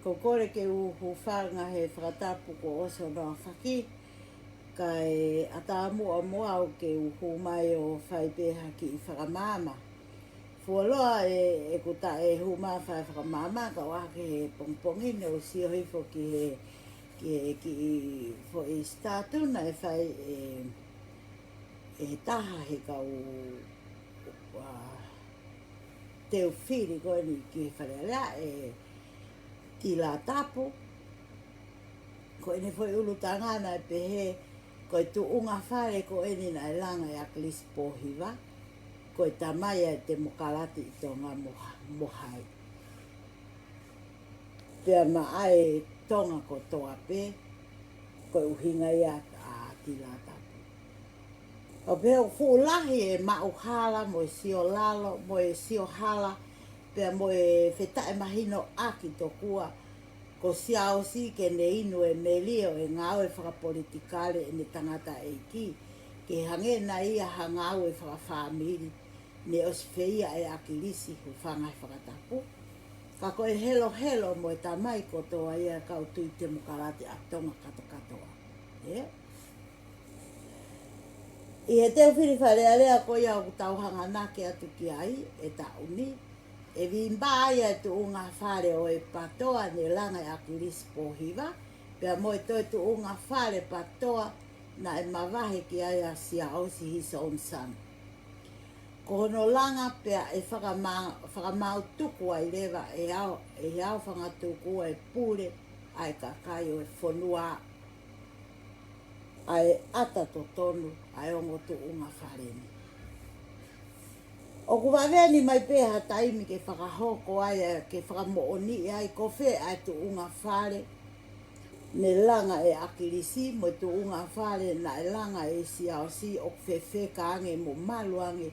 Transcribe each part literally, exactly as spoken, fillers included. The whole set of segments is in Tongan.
Ko e kole ke u hūfanga he fakatapu kuo ʻosi hono aofaki, kae ʻatā muʻa mo au ke u hū mai ʻo fai pē ha kiʻi fakamaama. Fuoloa ʻeku taʻe hū mai ʻo fai fakamaama, ka ʻoku ʻi he pongipongi ni ʻoku ou sio hifo ki he, ki he kiʻi foʻi stātu naʻe fai ʻe, ʻe taha he kau, ʻa, teu fili ko eni ki he Fale Alea, ʻe Tila Tapu. Ko ʻene foʻi ulutangana ʻe pehē, ko e tuʻunga fale ko eni naʻe langa ʻe ʻAkilisi Pōhiva, ko e tamai ʻa e temokalati ʻi Tonga mo ha-, mo hai. Pea maʻa e Tonga kotoa pē, ko e ʻuhinga ia ʻa Tila Tapu. ʻO pehē ʻoku fuʻu lahi e maʻuhala mo e sio lalo, mo e sio hala, pea mo e fetaʻemahinoʻaki tokua ko Siaosi ke ne inu e melie ʻo e ngāue fakapolitikale ʻene tangataʻeiki, ke hangē naʻe ʻi ai ha ngāue fakafāmili, ne ʻosi feia ʻe ʻAkilisi, hūfanga he fakatapu. Ka ko e helohelo mo e tamai kotoa ia e kau tui temokalati ʻa Tonga kātoa kātoa. ʻE? ʻI he teu fili Fale Alea ko ia ʻoku tau hanganaki atu ki ai he taʻu ni, ʻe Vimba ia e tuʻunga fale ʻo e PATOA ne langa ʻe ʻAkilisi Pōhiva, pea mo e toe tuʻunga fale PATOA naʻe mavahe ki ai ʻa Siaosi, his own son. Ko hono langa pea ʻe fakama-, fakamāutuku ai leva ʻe he ao, ʻe he ao fangatuku ʻa e pule ʻa e kakai ʻo e fonua, ʻa e ʻata totonu ʻa e ongo tuʻunga fale ni. ʻOku vave eni mai pē ha taimi ke fakahoko ai, ʻa, ke fakamoʻoniʻi ai ko fē ʻa e tuʻunga fale ne langa ʻe ʻAkilisi mo e tuʻunga fale naʻe langa ʻe Siaosi, ʻoku fefeka ange mo malu ange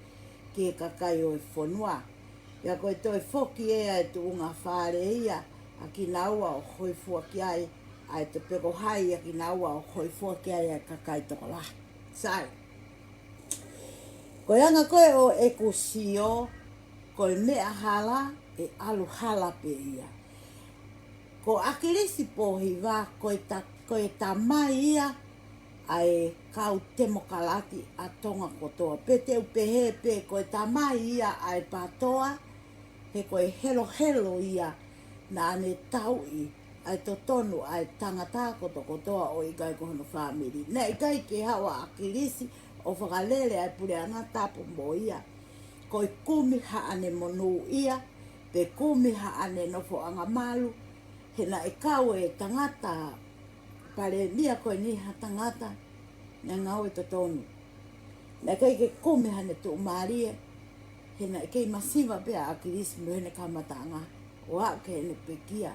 ki he kakai ʻo e fonua. Pea ko e toe foki ē ʻa e tuʻunga fale ia ʻa kinaua ʻo hōifua ki ai, ʻa e toe pe ko hai ʻa kinaua ʻo hōifua ki ai ʻa e kakai tokolahi. Sai. Ko e anga ko ē ʻo ʻeku sio, ko e meʻa hala, ʻe ʻalu hala pē ia. Ko ʻAkilisi Pōhiva, ko e ta-, ko e tamai ia ʻa e kau temokalati ʻa Tonga kotoa. Pe te u pehē pē, ko e tamai ia ʻa e PATOA, he ko e helohelo ia naʻa ne tauʻi ʻa e totonu ʻa e tangata kotokotoa ʻo ʻikai ko hono fāmili. Naʻe ʻikai ke haʻu ʻa ʻAkilisi ʻo fakalele ʻa e puleʻanga tapu mo ia. Ko e kumi haʻane monūʻia, pe kumi haʻane nofoʻanga malu, he naʻe kau e tangata palēmia ko eni ha tangata naʻe ngāue totonu. Naʻe ʻikai ke kumi haʻane tuʻumālie, he naʻe kei masiva pē ʻa ʻAkilisi mei heʻene kamataʻanga ʻo aʻu ki heʻene pekia.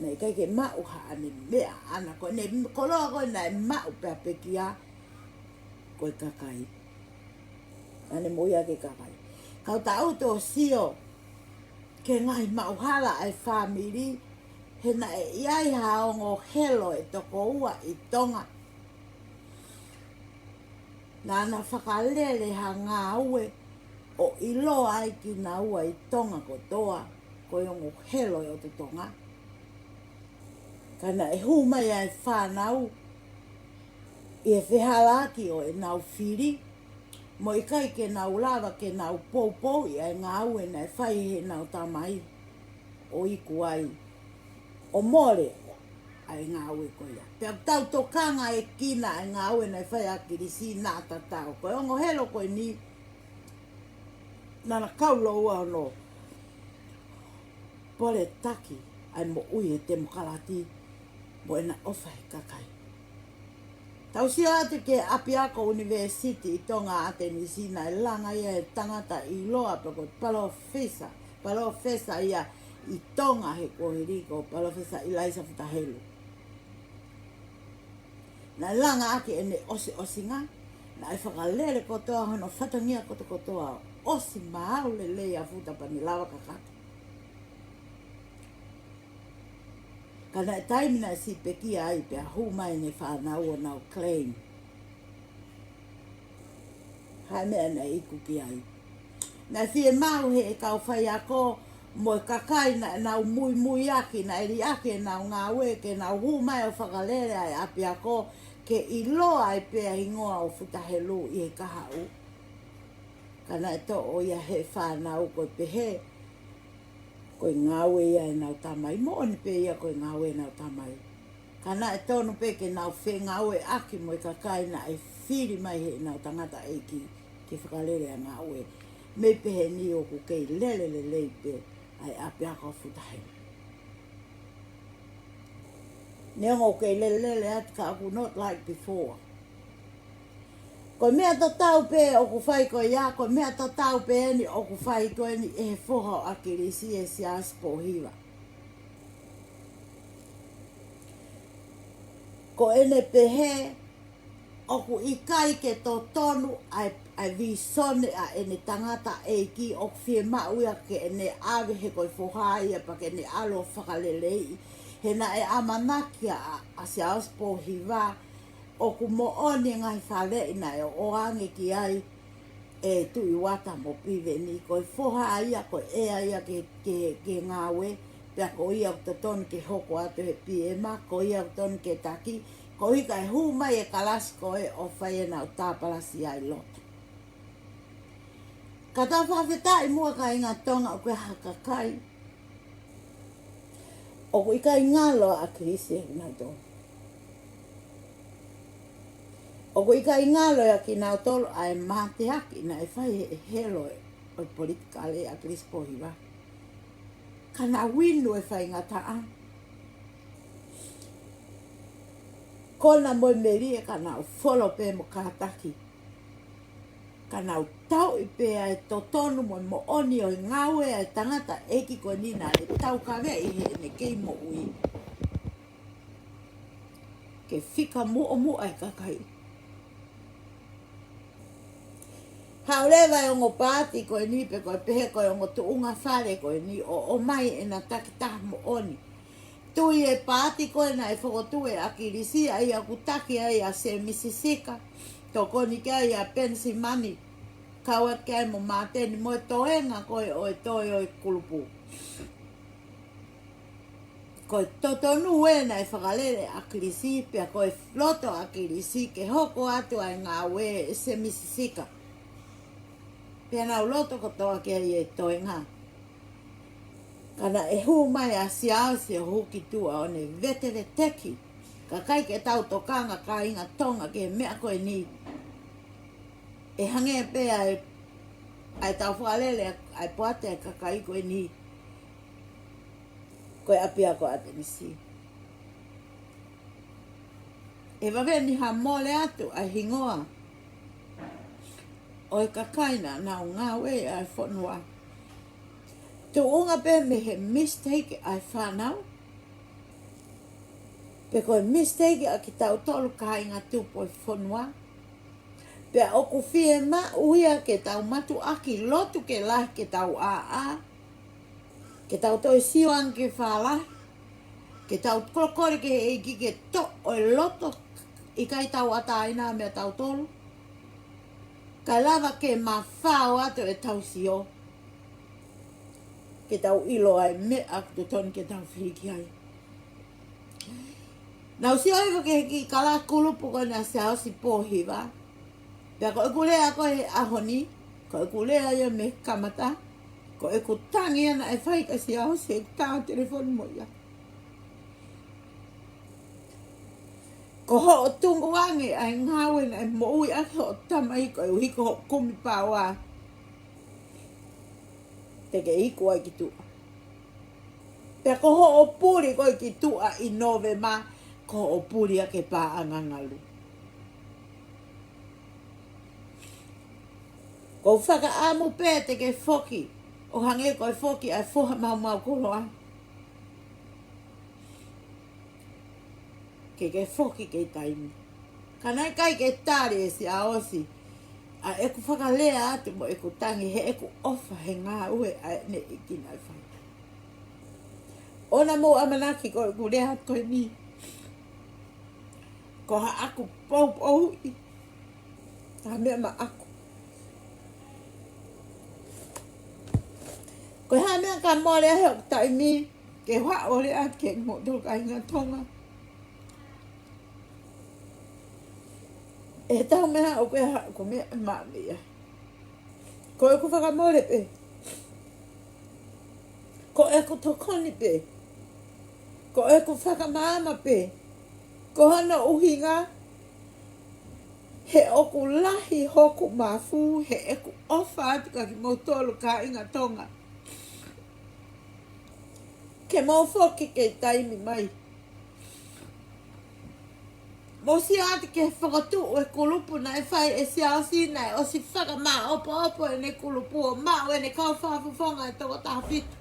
Naʻe ʻikai ke maʻu haʻane meʻa ʻaʻana, ko ʻene koloa ko ē naʻe maʻu pē ʻa pekia, ko e kakai. Naʻa ne moʻui ʻaki e kakai. Ka u taʻu tō sio ki he ngaahi maʻuhala ʻa e fāmili, he naʻe ʻi ai ha ongo helo ʻe toko ua ʻi Tonga. Naʻa na fakalele ha ngāue ʻo ʻiloa ai kinaua ʻi Tonga kotoa, ko e ongo helo ʻo e ʻOtu Tonga. Ka naʻe hū mai ʻa e fānau ʻi he fehālaaki ʻo ʻenau fili, mo ʻikai ke nau lava ke nau poupouʻi ʻa e ngāue naʻe fai ʻe heʻenau tamai ʻo iku ai ʻo mole ʻa e ngāue ko ia. Pea ʻoku tau tokanga ʻe kina ʻa e ngāue naʻe fai ʻe ʻAkilisi naʻa tatau. Ko e ongo helo ko eni naʻa na kau loua hono poletaki ʻa e moʻui ʻa e temokalati mo ʻena ʻofa he kakai. Tau sio atu ki he ʻapiako ʻunivēsiti ʻi Tonga ʻAtenisi naʻe langa ia ʻe he tangata ʻiloa pē ko e palōfesa, palōfesa ia ʻi Tonga he kuohili ko Palōfesa ʻIlaisa Futa Helu. Naʻe langa ʻaki ʻene ʻosiʻosinga, naʻe fakalele kotoa hono fatongia kotokotoa, ʻosi maau lelei ʻa Futa pea ne lava kakato. Ka naʻe taimi naʻe siʻi pekia ai pea hū mai ʻene fānau ʻo nau claim ha meʻa naʻe iku ki ai. Naʻe fiemaʻu ʻe he kau faiako mo e kakai naʻa nau muimuiaki, naʻe liʻaki ʻenau ngāue ke nau hū mai ʻo fakalele ʻa e ʻapiako, ke ʻiloa ai pē ʻa e hingoa ʻo Futa Helu ʻi he kahaʻu. Ka naʻe toʻo ia ʻe he fānau ko e pehē, ko e ngāue ia ʻenau tamai, moʻoni pē ia ko e ngāue ʻenau tamai. Ka naʻe tonu pē ke nau fengāueʻaki mo e kakai naʻe fili mai heʻenau tangataʻeiki ke fakalele ʻa e ngāue. Mei pehē ni ʻoku kei lele lelei pē ʻa e ʻapiako Futa Helu. Neongo ʻoku kei lele lelei atu ka ʻoku not like before. Ko e meʻa tatau pē ʻoku fai ko ia, ko e meʻa tatau pē eni ʻoku fai ko eni ʻe he foha ʻo ʻAkilisi, ʻe Siaosi Pōhiva. Ko ʻene pehē, ʻoku ʻikai ke totonu ʻa e, ʻa e vīsone ʻa ʻene tangataʻeiki, ʻoku fiemaʻu ia ke ne ʻave he ko e foha ia pea ke ne ʻalu ʻo fakaleleiʻi. He naʻe ʻamanaki ʻa, ʻa Siaosi Pōhiva, ʻoku moʻoni e ngaahi faleʻi naʻe ʻoange ki ai ʻe Tuʻi Uata mo Piveni, ko e foha ia, ko e ʻea ia ke, ke, ke ngāue, pea ko ia ʻoku totonu ke hoko atu he P M, ko ia ʻoku totonu ke taki, koeʻuhi kae hū mai e kalasi ko ē ʻo fai ʻenau tāpalasia ʻi loto. Ka tau fakafetaʻi muʻa kāinga Tonga ʻoku ʻi ai ha kakai ʻoku ʻikai ngalo ʻa ʻAkilisi ʻiate kinautolu. ʻOku ʻikai ngalo ʻiate kinautolu ʻa e mateaki naʻe fai ʻe he helo ʻo e politikale ʻa ʻAkilisi Pōhiva. Ka nau inu e faingataʻa. Kona mo e melie ka nau folo pē mo kātaki. Ka nau tauʻi pē ʻa e totonu mo e moʻoni ʻo e ngāue ʻa e tangataʻeiki ko eni naʻe taukaveʻi heʻene kei moʻui ke fika muʻomuʻa e kakai. Haʻu leva e ongo paati ko eni pe ko e pehē ko e ongo tuʻunga fale ko eni ʻo ʻomai ʻena takitaha moʻoni. Tui e paati ko ē naʻe fokotuʻu ʻe ʻAkilisi, ʻa ia ʻoku taki ai ʻa Sēmisi Sika, tokoni ki ai ʻa Penisimani, kau atu ki ai mo Māteni mo e toenga ko ē ʻo e toe ʻo e kulupu. Ko e totonu ē naʻe fakalele ʻe ʻAkilisi, pea ko e loto ʻo ʻAkilisi ke hoko atu ʻa e ngāue ʻe Sēmisi Sika. Pea nau loto kotoa ki ai e toenga. Ka naʻe hū mai ʻa Siaosi ʻo hū ki tuʻa ʻo ne veteveteki. Ka ʻikai ke tau tokanga kāinga Tonga ki he meʻa ko eni. ʻE hangē pē ʻa e, ʻa e tau fakalele ʻa e poate ʻa e kakai ko eni. Ko e ʻapiako ʻAtenisi. ʻE vave ni ha mole atu ʻa e hingoa ʻo e kakai naʻa nau ngāueʻi ʻa e fonua. Tuʻunga pē mei he mistake ʻa e fānau. Pe ko e mistake ʻa kitautolu kāinga tupu ʻo e fonua. Pea ʻoku fiemaʻu ia ke tau mātuʻaki lotu ke lahi ke tau ʻāʻā. Ke tau toe sio ange ki he fālahi. Ke tau kolokole ki he ʻEiki ke toʻo e loto ʻikai tauʻatāina meiate kitautolu. Kae lava ke mafao atu ʻetau sio. Ke tau ʻilo ʻa e meʻa ʻoku totonu ke tau fili ki ai. Naʻa ku sio hifo ki he kiʻi kalasi kulupu ko ena ʻa Siaosi Pōhiva. Pea ko ʻeku lea ko ē he ʻaho ni, ko ʻeku lea ia mei he kamata, ko ʻeku tangi ia naʻe fai kia Siaosi ʻeku tā telefoni mo ia. Ko hoʻo tuku ange ʻa e ngāue naʻe moʻui ʻaki hoʻo tamai koeʻuhi ko hoʻo kumi paoa. Te ke iku ai ki tuʻa. Pea ko hoʻo puli ko ē ki tuʻa ʻi Nōvema, ko hoʻo puli ʻa e paʻanga ngalu. Ko e fakaʻamu pē te ke foki, ʻo hangē ko e foki ʻa e foha maumau koloa. Ke ke foki ki he taimi. Ka naʻe ʻikai ke tali ʻe Siaosi ʻa ʻeku fakalea atu mo ʻeku tangi heʻeku ʻofa he ngāue ʻa ʻene ʻEiki naʻe fai. ʻOua naʻa mou ʻamanaki ko ʻeku lea ko eni ko haʻaku poupouʻi. Ka meʻa maʻaku. Ko e hā e meʻa ka mole ai hoku taimi ke u haʻu ʻo lea atu kiate kimoutolu kāinga Tonga? ʻE tau meʻa ʻoku ʻikai ko e meʻa maʻa mei ai. Ko ʻeku fakamole pē. Ko ʻeku tokoni pē. Ko ʻeku fakamaama pē. Ko hono ʻuhinga, he ʻoku lahi hoku mafu heʻeku ʻofa atu kiate kimoutolu kāinga Tonga. Ke mou foki ke taimi mai. Mou sio atu ki he fokotuʻu e kulupu naʻe fai ʻe Siaosi, naʻe ʻosi fakamāʻopoʻopo ʻene kulupu ʻo maʻu ʻene kau fakafofonga ʻe toko taha fitu.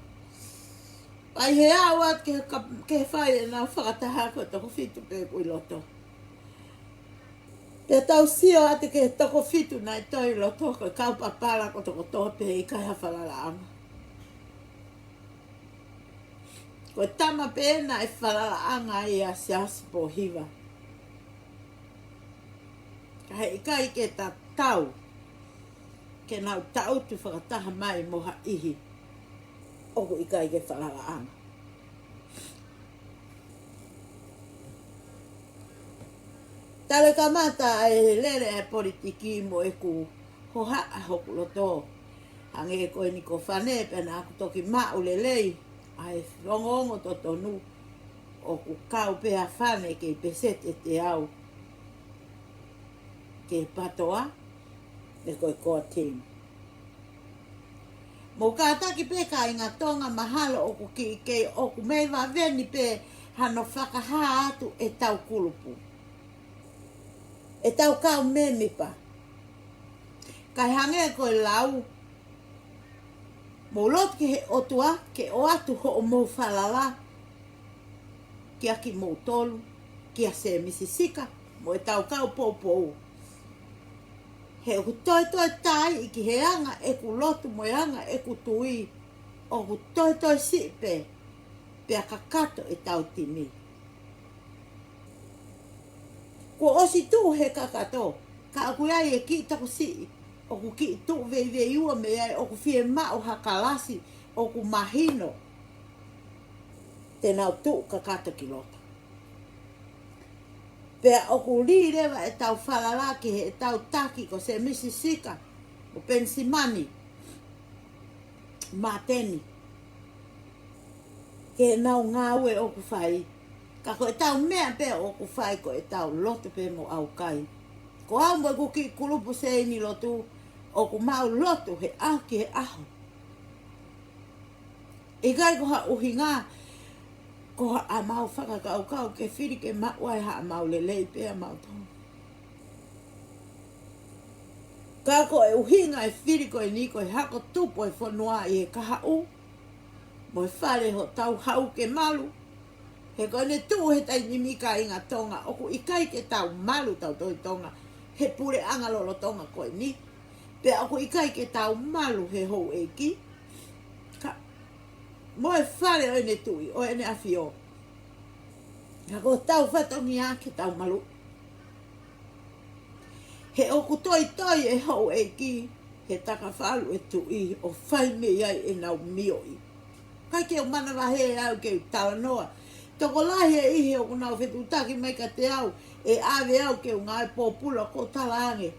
Pea ʻi he aʻu atu ki he ka-, ki he fai ʻenau fakataha ko e toko fitu pē ʻoku ʻi loto. Pea tau sio atu ki he toko fitu naʻe toe ʻi loto ko e kau papala kotokotoa pē, ʻikai ha falalaʻanga. Ko e tama pē naʻe falalaʻanga ai ʻa Siaosi Pōhiva. Ka heʻikai ke tatau ke nau tangutu fakataha mai mo ha niʻihi ʻoku ʻikai ke falalaʻanga. Talu e kamata ʻa e lele ʻa e politiki mo ʻeku hohaʻa hoku loto. Hangē ko eni ko Fane pea naʻa ku toki maʻu lelei ʻa e ongoongo totonu ʻoku kau pē ʻa Fane kei peseti ʻe teau ki he PATOA, ʻe ko e core team. Mou kātaki pē kāinga Tonga, mahalo ʻoku kiʻi kei ʻoku mei vave ni pē hano fakahā atu ʻetau kulupu, ʻetau kau mēmipa. Kae hangē ko e lau, mou lotu ki he ʻOtua ke ʻoatu hoʻomou falala kia kimoutolu, kia Sēmisi Sika mo ʻetau kau poupou. He ʻoku toetoe taiʻi ki he anga ʻeku lotu mo e anga ʻeku tui, ʻoku toetoe siʻi pē, pea kakato ʻetau timi. Kuo ʻosi tuʻu he kakato, ka ʻoku ʻi ai e kiʻi tokosiʻi ʻoku kiʻi tuʻu veiveiua mei ai, ʻoku fiemaʻu ha kalasi ʻoku mahino te nau tuʻu kakato ki loto. Pea ʻoku lī leva ʻetau falala ki heʻetau taki ko Sēmisi Sika mo Penisimani Māteni, ki heʻenau ngāue ʻoku fai. Ka ko ʻetau meʻa pē ʻoku fai ko ʻetau lotu pē mo ʻaukai. Ko au mo ʻeku kiʻi kulupu seini lotu, ʻoku mau lotu he ʻaho ki he ʻaho. ʻIkai ko ha ʻuhinga, ko haʻamau fakakaukau ke fili ke maʻu ai haʻamau lelei pē ʻamautolu. Ka ko e ʻuhinga e fili ko eni ko e hako tupu e fonua ʻi he kahaʻu mo e fale hotau hau ke malu. He ko ʻene tuʻu he taimi ni kāinga Tonga, ʻoku ʻikai ke tau malu tautolu ʻi Tonga he puleʻanga lolotonga ko eni. Pea ʻoku ʻikai ke tau malu he houʻeiki. Ka mo e fale ʻo ʻEne Tuʻi, ʻo ʻEne ʻAfio. Ka ko hotau fatongia ke tau malu. He ʻoku toitoi e houʻeiki he takafalu e tuʻi ʻo fai mei ai ʻenau mioʻi. ʻIkai ke u manavahē au ke u talanoa. Tokolahi e ʻihi ʻoku nau fetuʻutaki mai kiate au, ʻe ʻave au ke u ngāue pōpula, ʻoku ou talaange,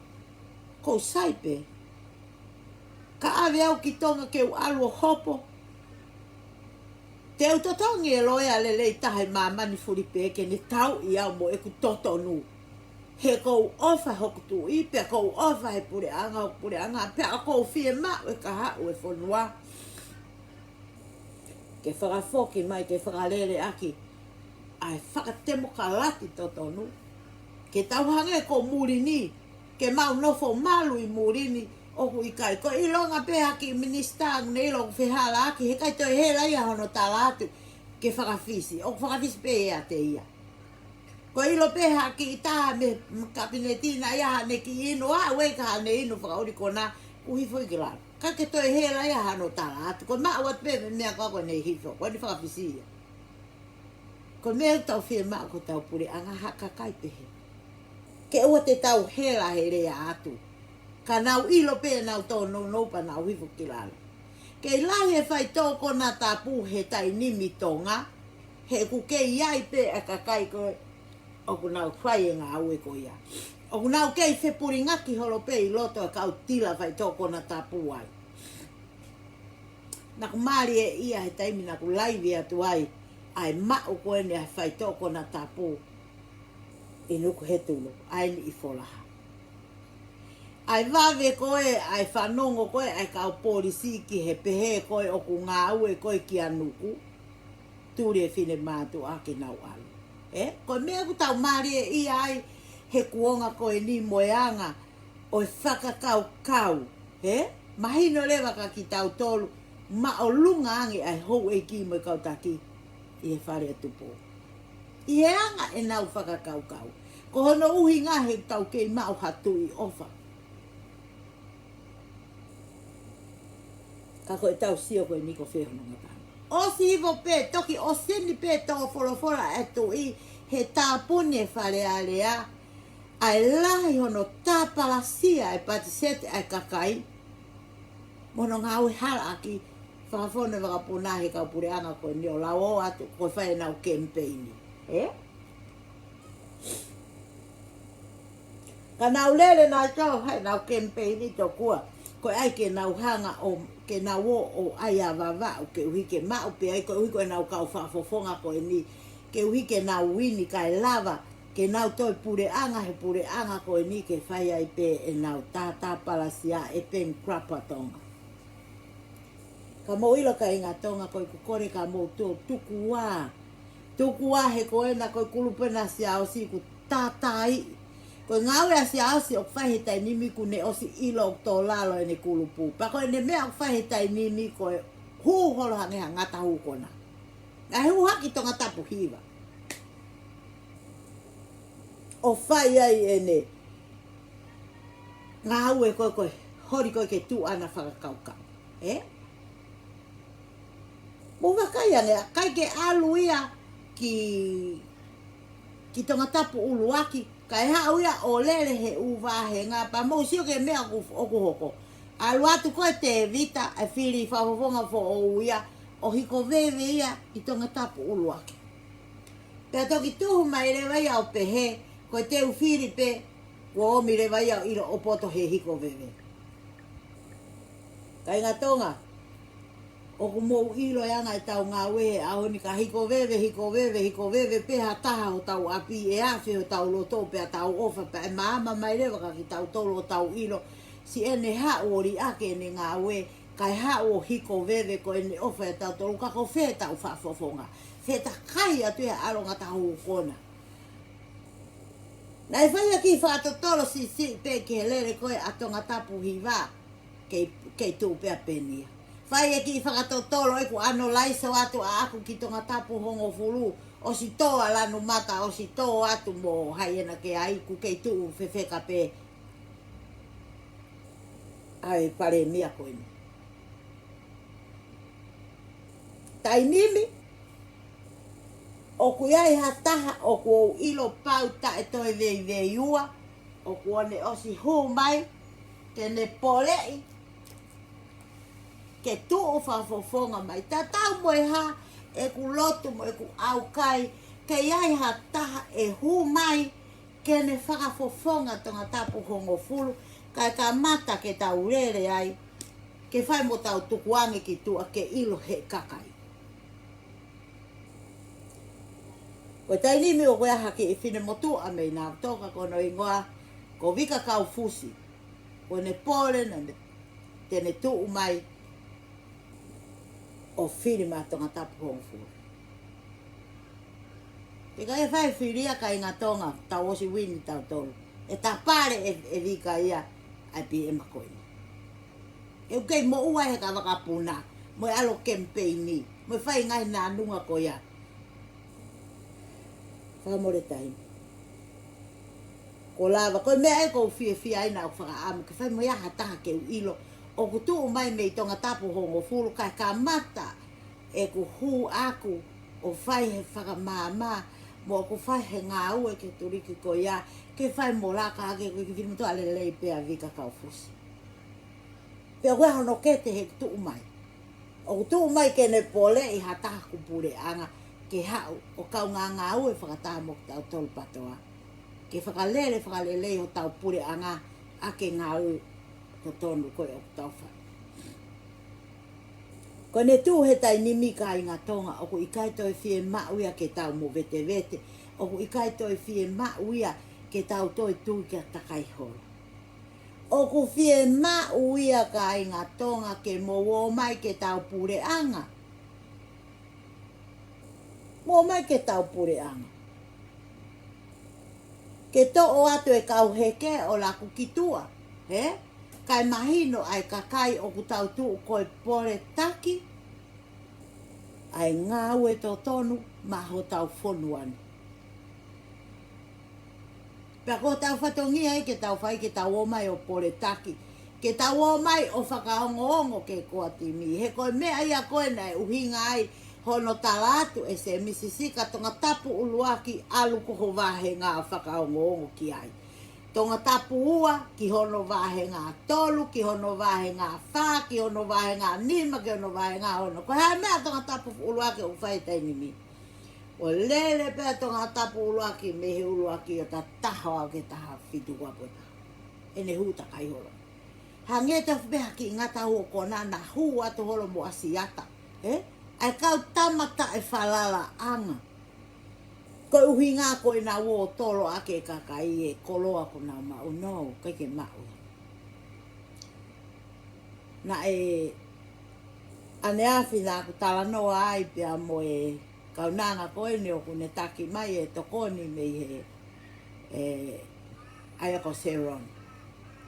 ʻoku ou sai pē. Ka ʻave au ki Tonga ke u ʻalu ʻo hopo, te u totongi e loea lelei taha ʻi māmani fulipē ke ne tauʻi au mo ʻeku totonu. He ʻoku ou ʻofa hoku tuʻi, pea ʻoku ou ʻofa he puleʻanga, hoku puleʻanga, pea ʻoku ou fiemaʻu e kahaʻu e fonua ke fakafoki mai ke fakalele ʻaki ʻa e fakatemokalati totonu. Ke tau hangē ko muli ni, ke mau nofo malu ʻi muli ni, ʻoku ʻikai. Ko e ʻilonga pē ha kiʻi minisitā, ne ʻilo ʻoku fehālaaki, heʻikai toe hela ia hono tala atu ke fakafisi. ʻOku fakafisi pē ʻiate ia. Ko e ʻilo pē ha kiʻi taha mei he kapineti naʻa ʻi ai haʻane kiʻi inu, ʻa ueika haʻane inu fakaʻuli kona, kuo hifo ia ki lalo. ʻIkai ke toe hela ia hano tala atu. Ko e maʻu atu pē meʻa ko ē kuo ne hifo, kuo ne fakafisi ia. Ko e meʻa ʻoku tau fiemaʻu ko hotau puleʻanga, ha kakai pehē. Ke ʻoua te tau hela he lea atu. Ka nau ʻilo pē ʻenau tōnounou pea nau hifo ki lalo. Kei lahi e faitoʻo konatapu he taimi ni ʻi Tonga, he ʻoku kei ʻi ai pē ʻa e kakai ko ē ʻoku nau fai e ngāue ko ia. ʻOku nau kei fepulingaki holo pē ʻi loto ʻa e kau tila faitoʻo konatapu ai. Naʻá ku mālieʻia he taimi naʻá ku laivi atu ai ʻa e maʻu ko eni ʻa e faitoʻo konatapu ʻi Nukuhetulu, ʻa eni ʻi Folaha. ʻA e vave ko ē, ʻa e fanongo ko ē ʻa e kau polisi ki he pehē ko ē ʻoku ngāue ko ē kia Nuku, tuli e finemātuʻa ke nau ʻalu. Ē? Ko e meʻa ʻoku tau mālieʻia ai he kuonga ko eni mo e anga ʻo e fakakaukau, ē? Mahino leva kia kitautolu, māʻolunga ange ʻa e houʻeiki mo e kau taki ʻi he Fale ʻo Tupou. ʻI he anga ʻenau fakakaukau. Ko hono ʻuhinga he ʻoku tau kei maʻu ha Tuʻi ʻofa. Ka ko ʻetau sio ko eni ko fē hono ngataʻanga. ʻOsi hifo pē, toki ʻosi ni pē tō folofola ʻa e Tuʻi he tāpuni e Fale Alea, ʻa e lahi hono tāpalasia e patiseti ʻa e kakai, mo hono ngāue halaʻaki, fakafonu e vakapuna he kau puleʻanga ko eni ʻo lau atu, ko e fai ʻenau kemipeini. Ē? Ka nau lele nautolu he ʻenau kemipeini tokua ko e ʻai ke nau hanga ʻo, ke nau ō ʻo ʻai ʻa Vavaʻu, koeʻuhi ke maʻu pē ai, koeʻuhi ko ʻenau kau fakafofonga ko eni, koeʻuhi ke nau uini kae lava ke nau toe puleʻanga he puleʻanga ko eni ke fai ai pē ʻenau tātāpalasia, e bankrupt ʻa Tonga. Ka mou ʻilo kāinga Tonga, ko ʻeku kole ka mou tuʻu tukuā. Tukuā he ko ena ko e kulupu ena ʻa Siaosi ʻoku tātāiʻi. Ko e ngāue ʻa Siaosi ʻoku fai he taimi ni kuo ne ʻosi ʻilo ʻoku tō lalo ʻene kulupu. Pea ko ʻene meʻa ʻoku fai he taimi ni ko e hū holo hangē ha ngata hū kona. Naʻe hū hake ki Tongatapu hiva ʻo fai ai ʻene ngāue ko ē, ko e holi ko ē ke tuʻu ʻana fakakaukau. Ē? Mou vakai ange, ʻikai ke ʻalu ia ki, ki Tongatapu ʻuluaki, kae haʻu ia ʻo lele he ʻū vāhenga, pea mou sio ki he meʻa ʻoku, ʻoku hoko. ʻAlu atu ko ē Tēvita, e fili fakafofonga foʻou ia, ʻo hiko veve ia ʻi Tongatapu ʻuluaki. Pea toki tuhu mai leva ia ʻo pehē, ko e teu fili pē, kuo ʻomi leva ia ʻo ʻilo ʻo poto he hiko veve. Kāinga Tonga, ʻoku mou ʻilo e anga ʻetau ngāue he ʻaho ni, ka hiko veve, hiko veve, hiko veve pē ha taha hotau ʻapi, ʻe afe hotau loto pea tau ʻofa pea ʻe maama mai leva kia kitautolu ʻo tau ʻilo, siʻene haʻu ʻo liʻaki ʻene ngāue, kae haʻu ʻo hiko veve ko ʻene ʻofa ʻia tautolu, ka ko fē ʻetau fakafofonga. Fetakai atu ia ʻa e ʻalu ngata hū kona. Naʻe fai ʻa e kiʻi fakatotolo siʻisiʻi pē ki he lele ko ē ʻa Tongatapu hiva, kei, kei tuʻu pē ʻa Penia. Fai ʻa e kiʻi fakatotolo ʻeku ʻanalaiso atu ʻaʻaku ki Tongatapu hongofulu, ʻosi tō ʻa Lanumata, ʻosi tō atu mo hai ena ke ai, ʻoku kei tuʻu fefeka pē ʻa e palēmia ko eni. Taimi ni, ʻoku ʻi ai ha taha ʻoku ou ʻilo pau taʻe toe veiveiua, ʻoku ne ʻosi hū mai, ke ne poleʻi, ke tuʻu fakafofonga mai. Tatau mo e hā ʻeku lotu mo ʻeku ʻaukai, ke ʻi ai ha taha ʻe hū mai, ke ne fakafofonga Tongatapu hongofulu, kae kamata ke tau lele ai, ke fai mo tau tukuange ki tuʻa ke ʻilo he kakai. Ko e taimi ni ʻoku ʻi ai ha kiʻi finemotuʻa mei Navutoka ko hono hingoa ko Vika Kaufusi. Ko ʻene pole naʻa ne, te ne tuʻu mai ʻo fili maʻa Tongatapu hongofulu. Pea ka ʻe fai fili ia kāinga Tonga, tau ʻosi uini tautolu. ʻE tapale ʻe, ʻe Vika ia ʻa e PM ko eni. ʻE ʻoku kei moʻua he ka vakapuna, mo e ʻalu kemipeini, mo e fai ngaahi nānunga ko ia. Fakamole taimi. Ko lava, ko e meʻa ē ʻoku ou fiefia ai naʻa ku fakaʻamu ke fai mo ia ha taha ke u ʻilo ʻoku tuʻu mai mei Tongatapu hongofulu kae kamata ʻeku hū ʻaku ʻo fai he fakamāmā mo ʻeku fai he ngāue ki he tuliki ko ia ke fai mo laka ake ko e kiʻi finemotuʻa lelei pē ʻa Vika Kaufusi. Pea ʻoku ʻi ai hono kete he tuʻu mai. ʻOku tuʻu mai ke ne poleʻi ha taha ʻoku puleʻanga ke haʻu ʻo kaungā ngāue fakataha mo kitautolu PATOA, ke fakalele, fakalelei hotau puleʻanga ʻaki e ngāue totonu ko ē ʻoku tau fai. Ko ʻene tuʻu he taimi ni, kāinga Tonga, ʻoku ʻikai toe fiemaʻu ia ke tau movetevete, ʻoku ʻikai toe fiemaʻu ia ke tau toe tui kia Takaiholo. ʻOku fiemaʻu ia, kāinga Tonga, ke mou ō mai ke tau puleʻanga. Mou ō mai ke tau puleʻanga. Ke toʻo atu e kau heke ʻo laku ki tuʻa, hē? Kae mahino ʻa e kakai ʻoku tau tuʻu ko e poletaki ʻa e ngāue totonu maʻa hotau fonua ni. Pea ko hotau fatongia ia ke tau fai, ke tau ō mai ʻo poletaki, ke tau ō mai ʻo fakaongoongo ki he ʻOtua timi. He ko e meʻa ia ko ē naʻe ʻuhinga ai hono tala atu ʻe Sēmisi Sika, Tongatapu ʻuluaki ʻalu ko ho vāhenga ʻo fakaongoongo ki ai. Tongatapu ua ki hono vāhenga tolu, ki hono vāhenga fā, ki hono vāhenga nima, ki hono vāhenga ono. Ko e hā e meʻa Tongatapu ʻuluaki ʻoku fai he taimi ni? ʻO lele pē ʻa Tongatapu ʻuluaki mei he ʻuluaki ʻo taha ki he taha fitu, ua pē taha. ʻEne hū Takaiholo. Hangē tofu pē ha kiʻi ngata ʻo kona naʻa hū atu holo mo ʻAsiata. Ē? ʻA e kau tama taʻefalalaʻanga. Ko e ʻuhinga ko ʻenau ō ʻo tolo ʻaki e kakai e koloa kuo nau maʻu, no, ʻikai ke maʻu. Naʻe ʻaneafi naʻa ku talanoa ai pea mo e kaunanga ko eni ʻoku ne taki mai e tokoni mei he, ē, ʻa ia ko Sharon.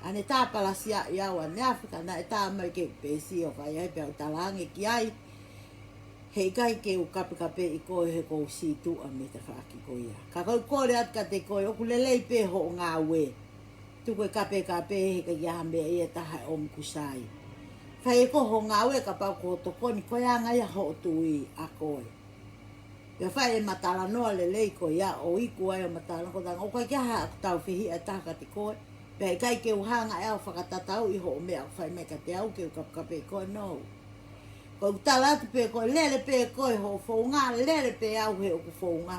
ʻA ne tāpalasia ʻi au ʻaneafi ka naʻe tā mai ke pēsi ʻo fai ai pea u talaange ki ai. Heʻikai ke u kapekapeʻi koe he ʻoku ou sītuʻa mei he tafaʻaki ko ia. Ka ʻoku ou kole atu kiate koe, ʻoku lelei pē hoʻo ngāue. Tuku e kapekape he ʻikai ha meʻa ia ʻe taha ʻe ʻomi kusai. Fai ʻe koe hoʻo ngāue kapau ko hoʻo tokoni, ko e anga ia hoʻo tui ʻa koe. Pea fai ʻema talanoa lelei ko ia ʻo iku ai ʻema talanoa ko e tanga, ʻoku ʻikai ke ʻi ai haʻaku tau fehiʻa ʻe taha kiate koe. Pea ʻikai ke u hanga ʻe au ʻo fakatatauʻi hoʻo meʻa ʻoku fai mai kiate au ke u kapekapeʻi koe, no. ʻOku ou tala atu pē ko e lele pē koe hoʻo founga, lele pē au he ʻoku ou founga.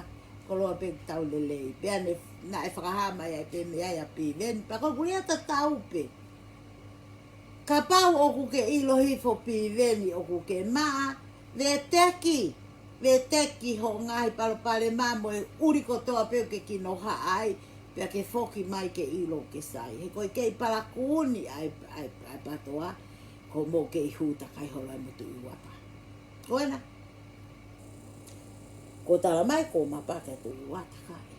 Koloa pē ʻoku tau lelei. Pea ne, naʻe fakahā mai ai pē mei ai ʻa Piveni. Pea ko e kulia tatau pē. Kapau ʻoku ke ʻilo hifo Piveni ʻoku ke maʻa, veteki, veteki hoʻo ngaahi palopalema mo e ʻuli kotoa pē ʻoku ke kinohaʻa ai, pea ke foki mai ke ʻilo ke sai. He ko e kei palakū ni ʻa e, ʻa e, ʻa e PATOA, ko hoʻomou kei hū Takaiholo mo Tuʻi Uata. Ko ena. Ko e tala mai ko e māpaki ʻa Tuʻi Uata kae.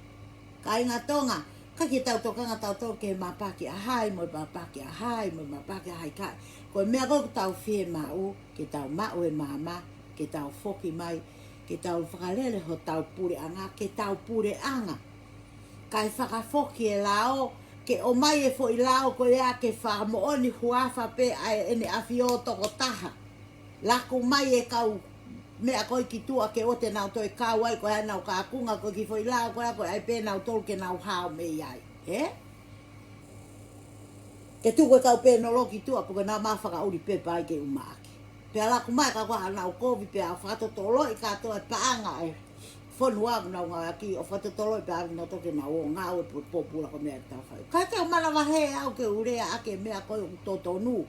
Kāinga Tonga, ʻikai ke tau tokanga tautolu ki he māpaki ʻa hai, mo e māpaki ʻa hai, mo e māpaki ʻa hai kae. Ko e meʻa ko ē ʻoku tau fiemaʻu, ke tau maʻu e maama, ke tau foki mai, ke tau fakalele hotau puleʻanga, ke tau puleʻanga. Kae fakafoki e lao, ke ʻomai e foʻi lao ko ia ke fakamoʻoni huafa pē ʻa ʻEne ʻAfio tokotaha. Laku mai e kau meʻa ko ē ki tuʻa ke ʻoua te nau toe kau ai, ko e ʻenau kakunga ko ē ki he foʻi lao ko ē, ko e ʻai pē nautolu ke nau hao mei ai. Ē? Ke tuku e kau pēnolo ki tuʻa, pea ko ʻenau maʻu fakaʻuli pē pea ʻai ke ʻumaʻaki. Pea laku mai ka ko ʻenau kovi pea fakatotoloʻi kātoa e paʻanga e fonua ʻoku nau ngāueʻaki, ʻo fakatotoloʻi pea ʻave nautolu ke nau ō ngāue pōpula ko e meʻa ʻoku tau fai. Ka ke u manavahē au ke u lea ʻaki e meʻa ko ē ʻoku totonu.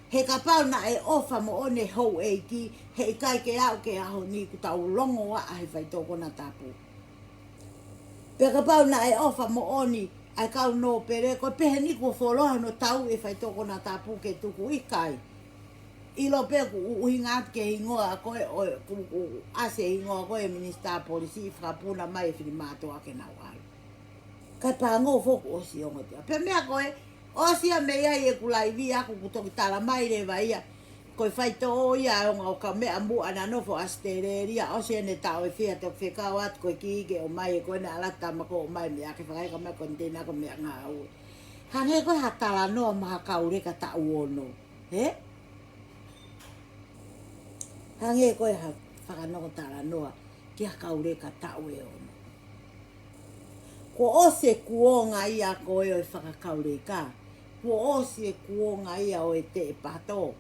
He kapau naʻe ʻofa moʻoni e houʻeiki, heʻikai ke aʻu ki he ʻaho ni kuo tau longoaʻa he faitoʻo konatapu. Pea kapau naʻe ʻofa moʻoni ʻa e kau nōpele, ko e pehē ni kuo fuoloa hono tauʻi e faitoʻo konatapu ke tuku, ʻikai. ʻIlo pē ʻoku ʻuhinga atu ki he hingoa ko ē ʻo, ʻoku, ʻoku ʻasi e hingoa ko ē Minisitā Polisi ʻi he fakapuna mai e finemātuʻa ke nau ʻalu. Kae pango foki ʻosi ongo tia. Pea meʻa ko ē, ʻosi ia mei ai ʻeku laivi ʻaku kuo toki tala mai leva ia. Ko e faitoʻo ia ʻo e ongo ʻo e kau meʻa muʻa naʻa nofo ʻAositelēlia, ʻosi ʻene taʻu ʻe fiha toki fekau atu ko e kiʻi ke ʻomai ē ko ē naʻe ʻalu atu tama ko ē ʻomai meʻa ke fakaeka mai ko e koniteina ko e meʻangāue. Hangē ko e ha talanoa maʻa ha kau leka taʻu ono. Hē? Hangē ko e ha fakanongo talanoa ki ha kau leka taʻu ʻe ono. Kuo ʻosi e kuonga ia ko ē ʻo e fakakauleka. Kuo ʻosi e kuonga ia ʻo e teʻepato.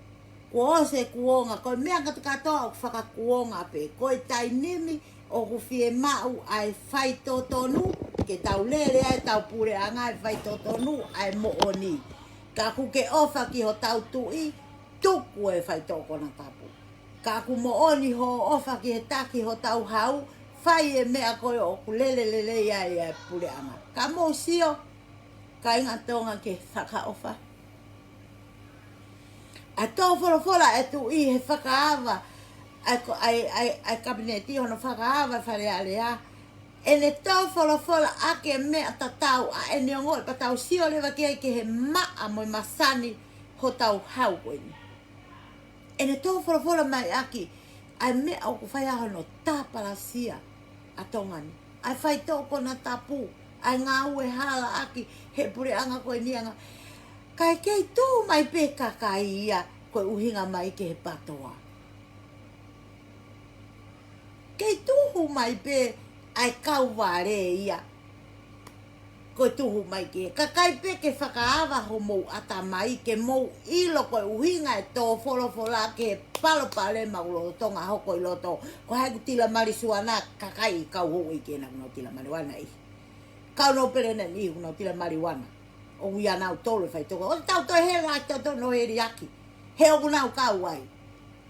Kuo ʻosi e kuonga, ko e meʻa kātoa ʻoku fakakuonga pē. Ko e taimi ni ʻoku fiemaʻu ʻa e faitotonu, ke tau lele ai ʻetau puleʻanga ʻi he faitotonu ʻa e moʻoni. Ka ʻoku ke ʻofa ki hotau tuʻi, tuku e faitoʻo konatapu. Ka ʻoku moʻoni hoʻo ʻofa ki he taki hotau hau, fai e meʻa ko ē ʻoku lele lelei ai ʻa e puleʻanga. Ka mou sio, kāinga Tonga, ki he fakaʻofa. ʻA e tō folofola ʻa e tuʻi he fakaava ʻa e ko-, ʻa e, ʻa e, ʻa e kapineti, hono fakaava Fale Alea. ʻEne tō folofola ʻaki e meʻa tatau ʻa ʻene ongoʻi, pea tau sio leva ki ai ki he maʻa mo e masani hotau hau ko eni. ʻEne tō folofola mai ʻaki ʻa e meʻa ʻoku fai ai hono tāpalasia ʻa Tonga ni. ʻA e faitoʻo konatapu, ʻa e ngāue hala ʻaki he puleʻanga ko eni ʻanga. Kae kei tuhu mai pē kakai ia ko e ʻuhinga mai ki he PATOA. Kei tuhu mai pē ʻa e kau vale ia. Ko e tuhu mai ki he kakai pē ke fakaava homou ʻatamai ke mou ʻilo ko e ʻuhinga e tō folofola ki he palopalema ʻoku lolotonga hoko ʻi loto. Ko hai ʻoku tila maliuana, kakai ʻi kau houʻeiki ena ʻoku nau tila maliuana ʻi. Kau nōpele ena ʻi ʻoku nau tila maliuana. ʻOku ʻia nautolu e faitoʻo. ʻOku tau toe hela, tau toe nō heliaki. He ʻoku nau kau ai.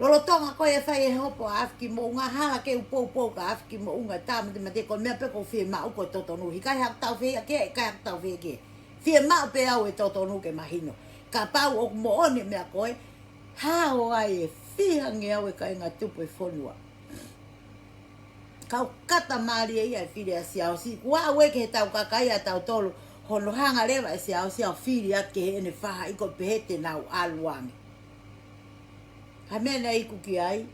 Lolotonga ko e fai e hopo ʻa e afi ki moʻunga, hala ke u poupou ka afi ki moʻunga, tāmatematē ko e meʻa pē ʻoku fiemaʻu ko e totonu. ʻIkai haʻaku tau fehiʻa ki ai, ʻikai haʻaku tau fehiʻa ki ai. Fiemaʻu pē au e totonu ke mahino. Kapau ʻoku moʻoni e meʻa ko ē, hao ai e fiha ngeau e kāinga tupu e fonua. Kau kata mālie ia e fili ʻa Siaosi. Kuo aʻu ē ki heʻetau kakai ʻa tautolu, hono hanga leva ʻe Siaosi ʻo fili atu ki heʻene faʻahi ko e pehē te nau ʻalu ange. Ka meʻa naʻe iku ki ai,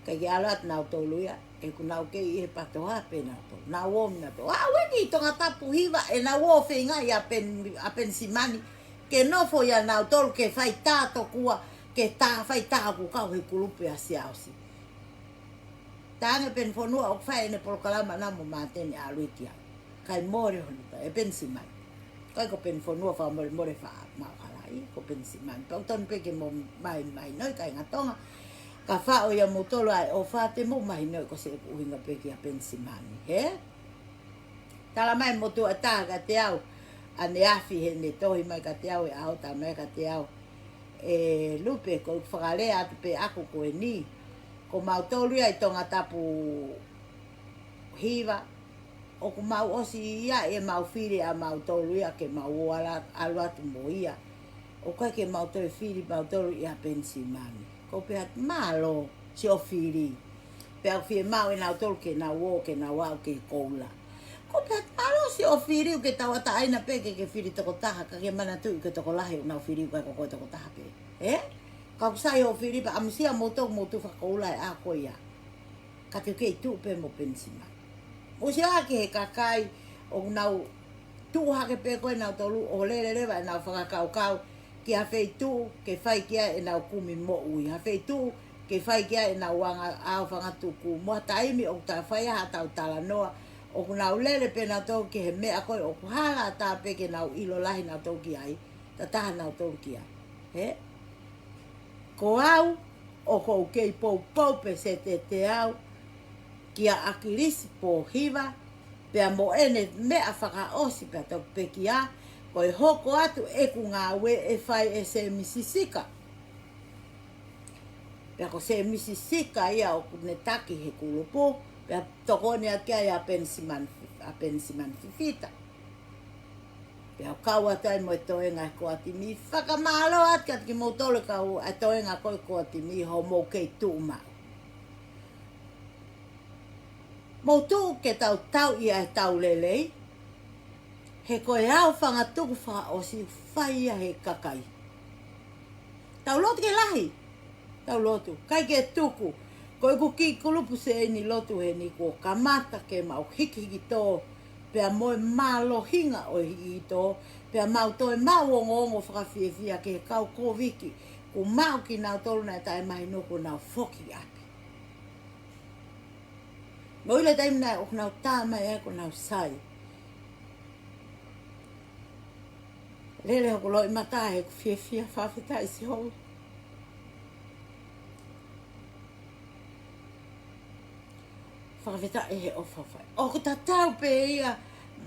ʻikai ke ʻalu atu nautolu ia, he ʻoku nau kei ʻi he PATOA pē nautolu. Nau ō mai nautolu. Aʻu eni ʻi Tongatapu hiva, ʻenau ō feingaʻi ʻa Pen-, ʻa Penisimani, ke nofo ʻia nautolu, ke fai tā tokua, ke tā, fai tā ʻoku kau he kulupu ʻa Siaosi. Tangi Penifonua ʻoku fai ʻene polokalama na mo Māteni ʻAluiki ai. Kae mole hono tā, ʻe Penisimani. ʻIkai ko Penifonua fakamolemole faʻa maʻu halaʻi, ko Penisimani. Pea ʻoku tonu pē ke mou mai, mahinoʻi kāinga Tonga. Ka faʻo ʻia moutolu ʻa e ʻofa te mou mahinoʻi ko e ʻuhinga pē kia Penisimani. Hē? Tala mai motuʻa taha kiate au, ʻaneafi heʻene tohi mai kiate au, ʻe ʻaho tau mai kiate au. ʻE Lupe, ko e fakalea atu pē ʻaku ko eni. Ko mautolu ia ʻi Tongatapu hiva, ʻoku mau ʻosi ia ʻemau fili ʻa mautolu ia ke mau ō ʻalu atu mo ia. ʻOku ʻikai ke mau toe fili mautolu ʻia Penisimani. Ko e pehē atu mālō siʻo fili. Pea ʻoku fiemaʻu ʻe nautolu ke nau ō, ke nau aʻu ki he koula. Ko e pehē atu mālō siʻo fili, ʻoku ke tauʻatāina pē ke ke fili tokotaha, ka ke manatuʻi ko e tokolahi ʻoku nau fili ʻoku ʻikai ko koe tokotaha pē. Ē? Ka ʻoku sai hoʻo fili pea ʻamusia moutolu, mou tuʻu fakakoula he ʻaho ko ia. Ka te ke tuʻu pē mo Penisimani. Mou sio ki he kakai ʻoku nau tuʻu hake pē ko ē nautolu ʻo lele leva ʻenau fakakaukau ki ha feituʻu ke fai ki ai ʻenau kumi moʻui. Ha feituʻu ke fai ki ai ʻenau anga ʻao fangatuku. Mo ha taimi ʻoku ta fai ai haʻatau talanoa, ʻoku nau lele pē nautolu ki he meʻa ko ē ʻoku hala ʻatā pē ke nau ʻilo lahi nautolu ki ai, tataha nautolu ki ai. Hē? Ko au, ʻoku ou kei poupou pē sētete au kia ʻAkilisi Pōhiva, pea mo ʻene meʻa fakaʻosi pea toki pekia, ko e hoko atu ʻeku ngāue ʻe fai ʻe Sēmisi Sika. Pea ko Sēmisi Sika ia ʻoku ne taki he kulupu, pea tokoni atu ki ai ʻa Penisimani, ʻa Penisimani Fifita. Pea u kau atu ai mo e toenga e Koatimi, fakamālō atu kiate kimoutolu kau e toenga ko ē Koatimi hoʻomou kei tuʻu maʻu. Mou tuʻu ke tau tauʻi ʻa e tau lelei, he ko e ʻao fangatuku fakaʻosi fai ia he kakai. Tau lotu ke lahi, tau lotu, ʻikai ke tuku. Ko ʻeku kiʻi kulupu sēini lotu heni kuo kamata ke mau hikihiki tō, pea mo e mālohinga ʻo e hikihiki tō, pea mau toe maʻu ongoongo fakafiefia ki he kau Kōviki, kuo maʻu kinautolu naʻe taʻemahino kuo nau foki ʻapi. Mo ʻilo taimi naʻe ʻoku nau tā mai ai kuo nau sai. Lele hoku loʻimata he ʻoku fiefia, fakafetaʻi Sihova. Fakafetaʻi he ʻofa fai. ʻOku tatau pē ia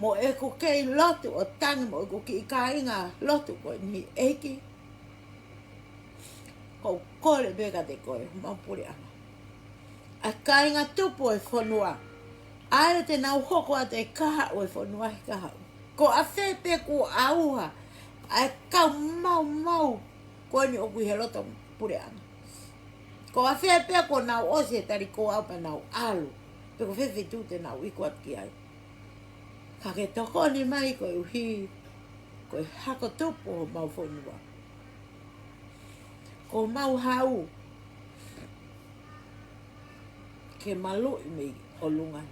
mo ʻeku kei lotu ʻo tangi mo ʻeku kiʻi kāinga lotu ko eni, ʻEiki. ʻOku ou kole pē kiate koe, homau puleʻanga. ʻA e kāinga tupu ʻo e fonua. ʻA ia te nau hoko atu e kahaʻu ʻo e fonua he kahaʻu. Ko ʻafē pē kuo ʻauha ʻa e kau maumau ko eni ʻoku ʻi he loto puleʻanga. Ko ʻafē pē kuo nau ʻosi e tali ko au pea nau ʻalu. Pe ko fē feituʻu te nau iku atu ki ai. Ka ke tokoni mai koeʻuhi ko e hako tupu homau fonua. Ko homau hau ke maluʻi mei ʻolunga.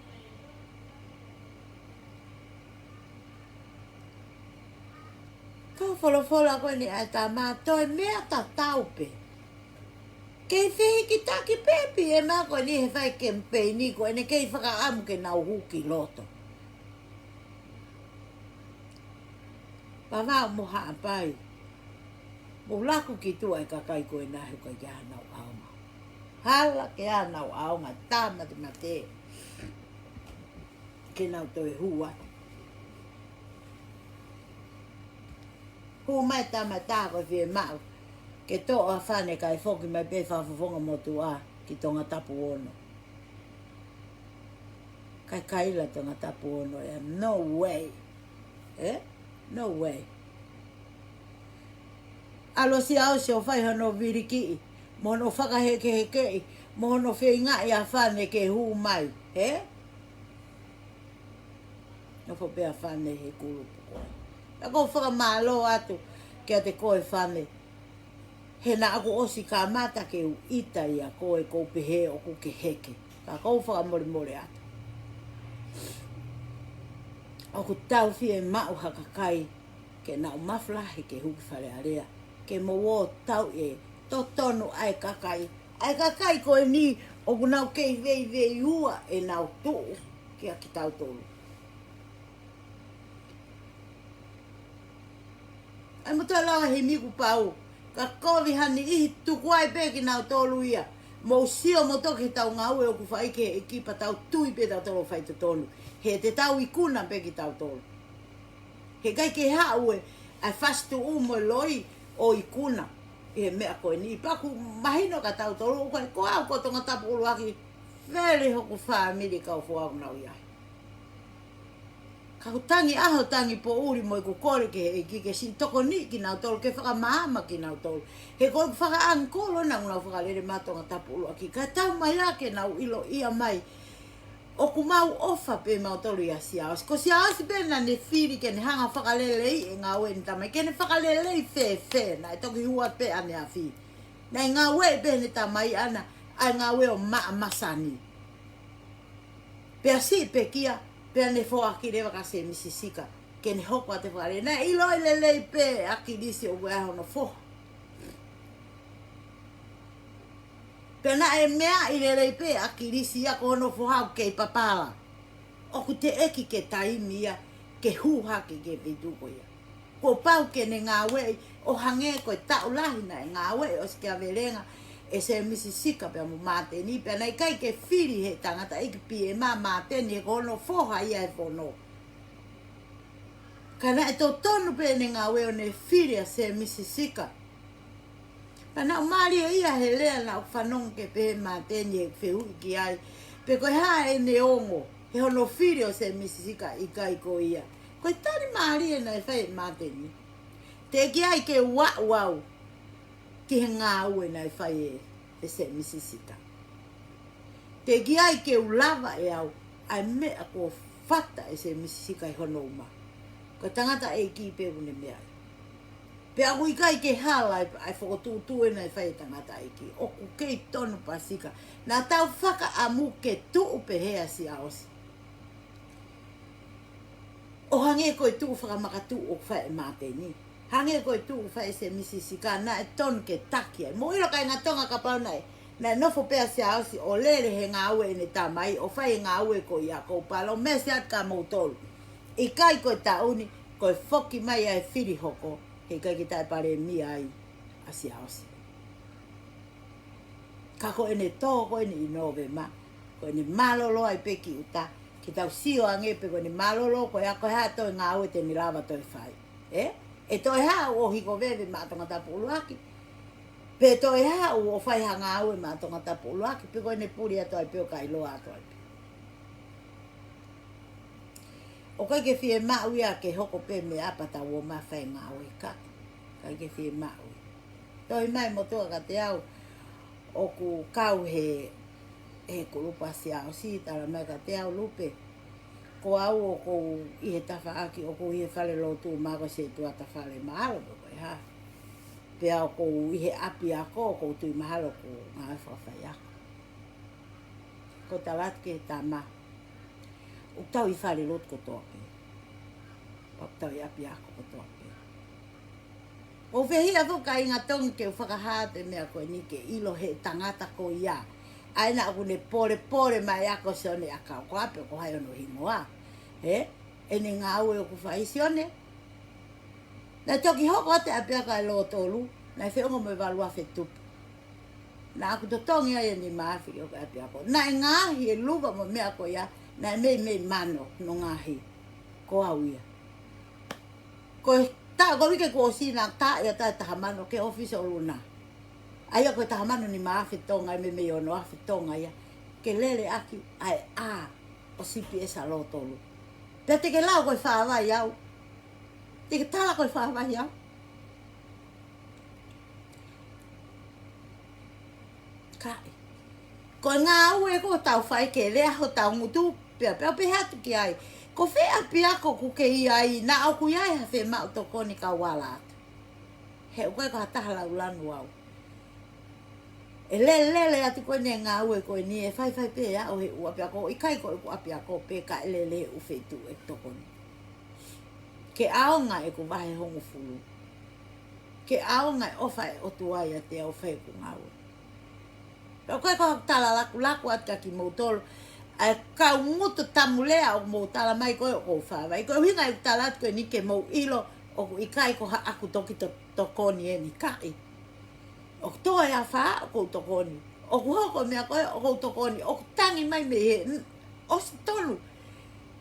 Ko e folofola ko eni ʻa e tama, toe meʻa tatau pē. Kei fehikitaki pē pē e meʻa ko eni he fai kemipeini ko eni, kei fakaʻamu ke nau hū ki loto. Pava mo Haʻapai. Mou laku ki tuʻa e kakai ko ena he ʻoku ʻikai ke ʻi ai hanau ʻaonga. Hala ke ʻi ai hanau ʻaonga, tāmatemate. Ke nau toe hū atu. Hū mai tama tā ko e fiemaʻu ke toʻo ʻa fane kae foki mai pē fakafofonga motuʻa ki Tongatapu ono. Kae kaila Tongatapu ono ia, no way. Eh? No way. ʻAlu ʻa Siaosi ʻo fai hono vilikiʻi, mo hono fakahekehekeʻi, mo hono feingaʻi ʻa fane ke hū mai, he? Nofo pē ʻa fane he kulupu ko ē. Ka ʻoku ou fakamālō atu kiate koe fane. He naʻa ku ʻosi kamata ke u ʻita ia koe, ʻoku ou pehē ʻoku ke heke. Ka ʻoku ou fakamolemole atu. ʻOku tau fiemaʻu ha kakai ke nau mafu lahi ke hū ki Fale Alea, ke mou ō ʻo tauʻi e totonu ʻa e kakai. ʻA e kakai ko eni ʻoku nau kei veiveiua ʻenau tuʻu kia kitautolu. ʻAi mo toe lau ʻa e himi kuo pau. Ka kovi ha niʻihi, tuku ai pē kinautolu ia. Mou sio mo toki tau ngāue ʻoku fai ki he ʻEiki pea tau tui pē tautolu ʻo fai totonu. He te tau ikuna pē kitautolu. He ʻikai ke haʻu e, ʻa e fasituʻu mo e loi ʻo ikuna ʻi he meʻa ko eni. Pea ʻoku mahino kia tautolu, ʻoku ʻikai ko au ko Tongatapu ʻuluaki, fele hoku fāmili kau foʻou ʻoku nau ʻi ai. Ka ʻoku tangi ʻaho tangi poʻuli mo ʻeku kole ki he ʻEiki ke siʻi tokoniʻi kinautolu, ke fakamaama kinautolu. He ko ʻeku fakaʻangikolo naʻa nau fakalele mai Tongatapu ʻuluaki. Ka tau mai ā ke nau ʻiloʻi mai. ʻOku mau ʻofa pē mautolu ʻia Siaosi. Ko Siaosi pē naʻa ne fili ke ne hanga fakaleleiʻi e ngāue ʻene tamai. Ke ne fakalelei fēfē, naʻe toki hua pē ʻaneafi. Naʻe ngāueʻi pē ʻene tamai ʻana ʻa e ngāue ʻo maʻa masani. Pea siʻi pekia, pea ne foaki leva kia Semisi Sika ke ne hoko atu e fakalele. Naʻe ʻiloʻi lelei pē ʻe ʻAkilisi ʻoku ʻi ai hono foha. Pea naʻe meaʻi lelei pē ʻe ʻAkilisi ia ko hono foha ʻoku kei papala. ʻOku teʻeki ke taimi ia ke hū hake ki he feituʻu ko ia. Kuo pau ke ne ngāueʻi ʻo hangē ko e taʻu lahi naʻe ngāueʻi ʻo Siaosi Velenga ʻe Semisi Sika pea mo Māteni, pea naʻe ʻikai ke fili he tangataʻeiki Piema Māteni he ko hono foha ia he fono. Ka naʻe totonu pē ʻene ngāue ʻo ne fili ʻa Semisi Sika. Pea naʻe mālie ia he lea naʻe fanongo ki ai pē Māteni he fehuʻi ki ai pe ko e hā ʻene ongo he hono fili ʻo Semisi Sika ʻikai ko ia. Ko e tali mālie naʻe fai ʻe Māteni. Teʻeki ai ke u aʻu au ki he ngāue naʻe fai ʻe, ʻe Semisi Sika. Teʻeki ai ke u lava ʻe au ʻa e meʻa kuo fata ʻe Semisi Sika ʻi hono uma. Ko e tangataʻeiki pē ʻoku ne meaʻi. Pea ʻoku ʻikai ke hala ʻa e, ʻa e fokotuʻutuʻu ē naʻe fai ʻe he tangataʻeiki. ʻOku kei tonu pē ʻa Sika. Naʻa tau fakaʻamu ke tuʻu pehē ʻa Siaosi. ʻO hangē ko e tuʻu fakamakatuʻu ʻoku fai ʻe Māteni. Hangē ko e tuʻu fai ʻe Semisi Sika, naʻe tonu ke taki ai. Mou ʻilo kāinga Tonga, kapau naʻe, naʻe nofo pē ʻa Siaosi ʻo lele he ngāue ʻene tamai, ʻo fai e ngāue ko ia, ʻoku ou palōmesi atu kia moutolu. ʻIkai ko e taʻu ni, ko e foki mai ʻa e fili hoko, he ʻikai ke taʻepalēmia ai ʻa Siaosi. Ka ko ʻene tō ko eni ʻi Nōvema, Ko ʻene mālōlō ai pē ki ʻuta, ke tau sio ange pe ko ʻene mālōlō ko ē, ko e hā toe ngāue te ne lava toe fai. Ē? ʻE toe haʻu ʻo hiko veve maʻa Tongatapu ʻUluaki, pe toe haʻu ʻo fai ha ngāue maʻa Tongatapu ʻUluaki, pe ko ʻene puli atu ai pē ʻo kai loa atu ai pē. ʻOku ʻikai ke fiemaʻu ia ke hoko pē meʻa pea tau ō mai fai ngāue, ka ʻikai ke fiemaʻu ia. Tohi mai motuʻa kiate au, ʻoku kau he, he kulupu ʻa Siaosi, talamai kiate au, Lupe, ko au ʻoku ou ʻi he tafaʻaki, ʻoku ou ʻi he fale lotu, ma ko e setuata fale, mahalo pe ko e hā. Pea ʻoku ou ʻi he ʻapiako, ʻoku ou tui mahalo ʻoku ou ngāue fakafaiako. Ko e tala atu ki he tama, ʻoku tau ʻi fale lotu kotoa pē. ʻOku tau ʻi ʻapiako kotoa pē. ʻOku ou fehiʻa foki, kāinga Tonga, ke u fakahā atu e meʻa ko eni ke ʻilo ʻe he tangata ko ia, ʻa ia naʻa ʻoku ne polepole mai ʻa ko Sione ʻAkau, ko ʻapi ko hai hono hingoa. Ē? ʻEne ngāue ʻoku fai, Sione. Naʻe toki hoko atu e ʻapiako ʻa e Lotolu, naʻe feʻunga mo e valu afe tupu. Naʻa ku totongi ai e nima afe ki hoku ʻapiako. Naʻe ngaahi e luva mo e meʻa ko ia, naʻe meimei mano hono ngaahi. Ko au ia. Ko e ta-, ko e uike kuo ʻosi naʻa ku tā ia taha mano ki he ʻōfisi ʻo Luna. ʻA ia ko e taha mano nima afe Tonga, ʻe meimei ono afe Tonga ia. Ke lele ʻaki ʻa e ʻā ʻo C P S ʻa Lotolu. Pea te ke lau ko e fāvai au. Te ke tala ko e fāvai au. Kae. Ko e ngāue ʻoku tau fai ke lea hotau ngutu, pea, pea pehē atu ki ai. Ko fē ʻapiako ʻoku ke ʻi ai, naʻa ʻoku ʻi ai ha fiemaʻu tokoni, kau ala atu. He ʻoku ʻikai ko ha taha laulanu au. ʻE lele, lele atu ko eni e ngāue ko eni, ʻe faifai pē au he ʻū ʻapiako, ʻikai ko ʻeku ʻapiako pē, kae lele he ʻū feituʻu ʻe tokoni. Ke ʻaonga ʻeku vahe hongofulu. Ke ʻaonga e ʻofa ʻa e ʻOtua ʻiate au ʻo fai ʻeku ngāue. Pea ʻoku ʻikai ko haʻaku tala lakulaku atu kia kimoutolu, ʻa e kau ngutu tamu lea ʻoku mou talamai ko ē ʻoku ou fāvai. Ko e ʻuhinga ʻeku tala atu ko eni ke mou ʻilo, ʻoku ʻikai ko haʻaku toki to-, tokoni eni, kae. ʻOku toe afā ʻoku ou tokoni. ʻOku hoko e meʻa ko ē ʻoku ou tokoni. ʻOku tangi mai mei he, n-, ʻosi tonu.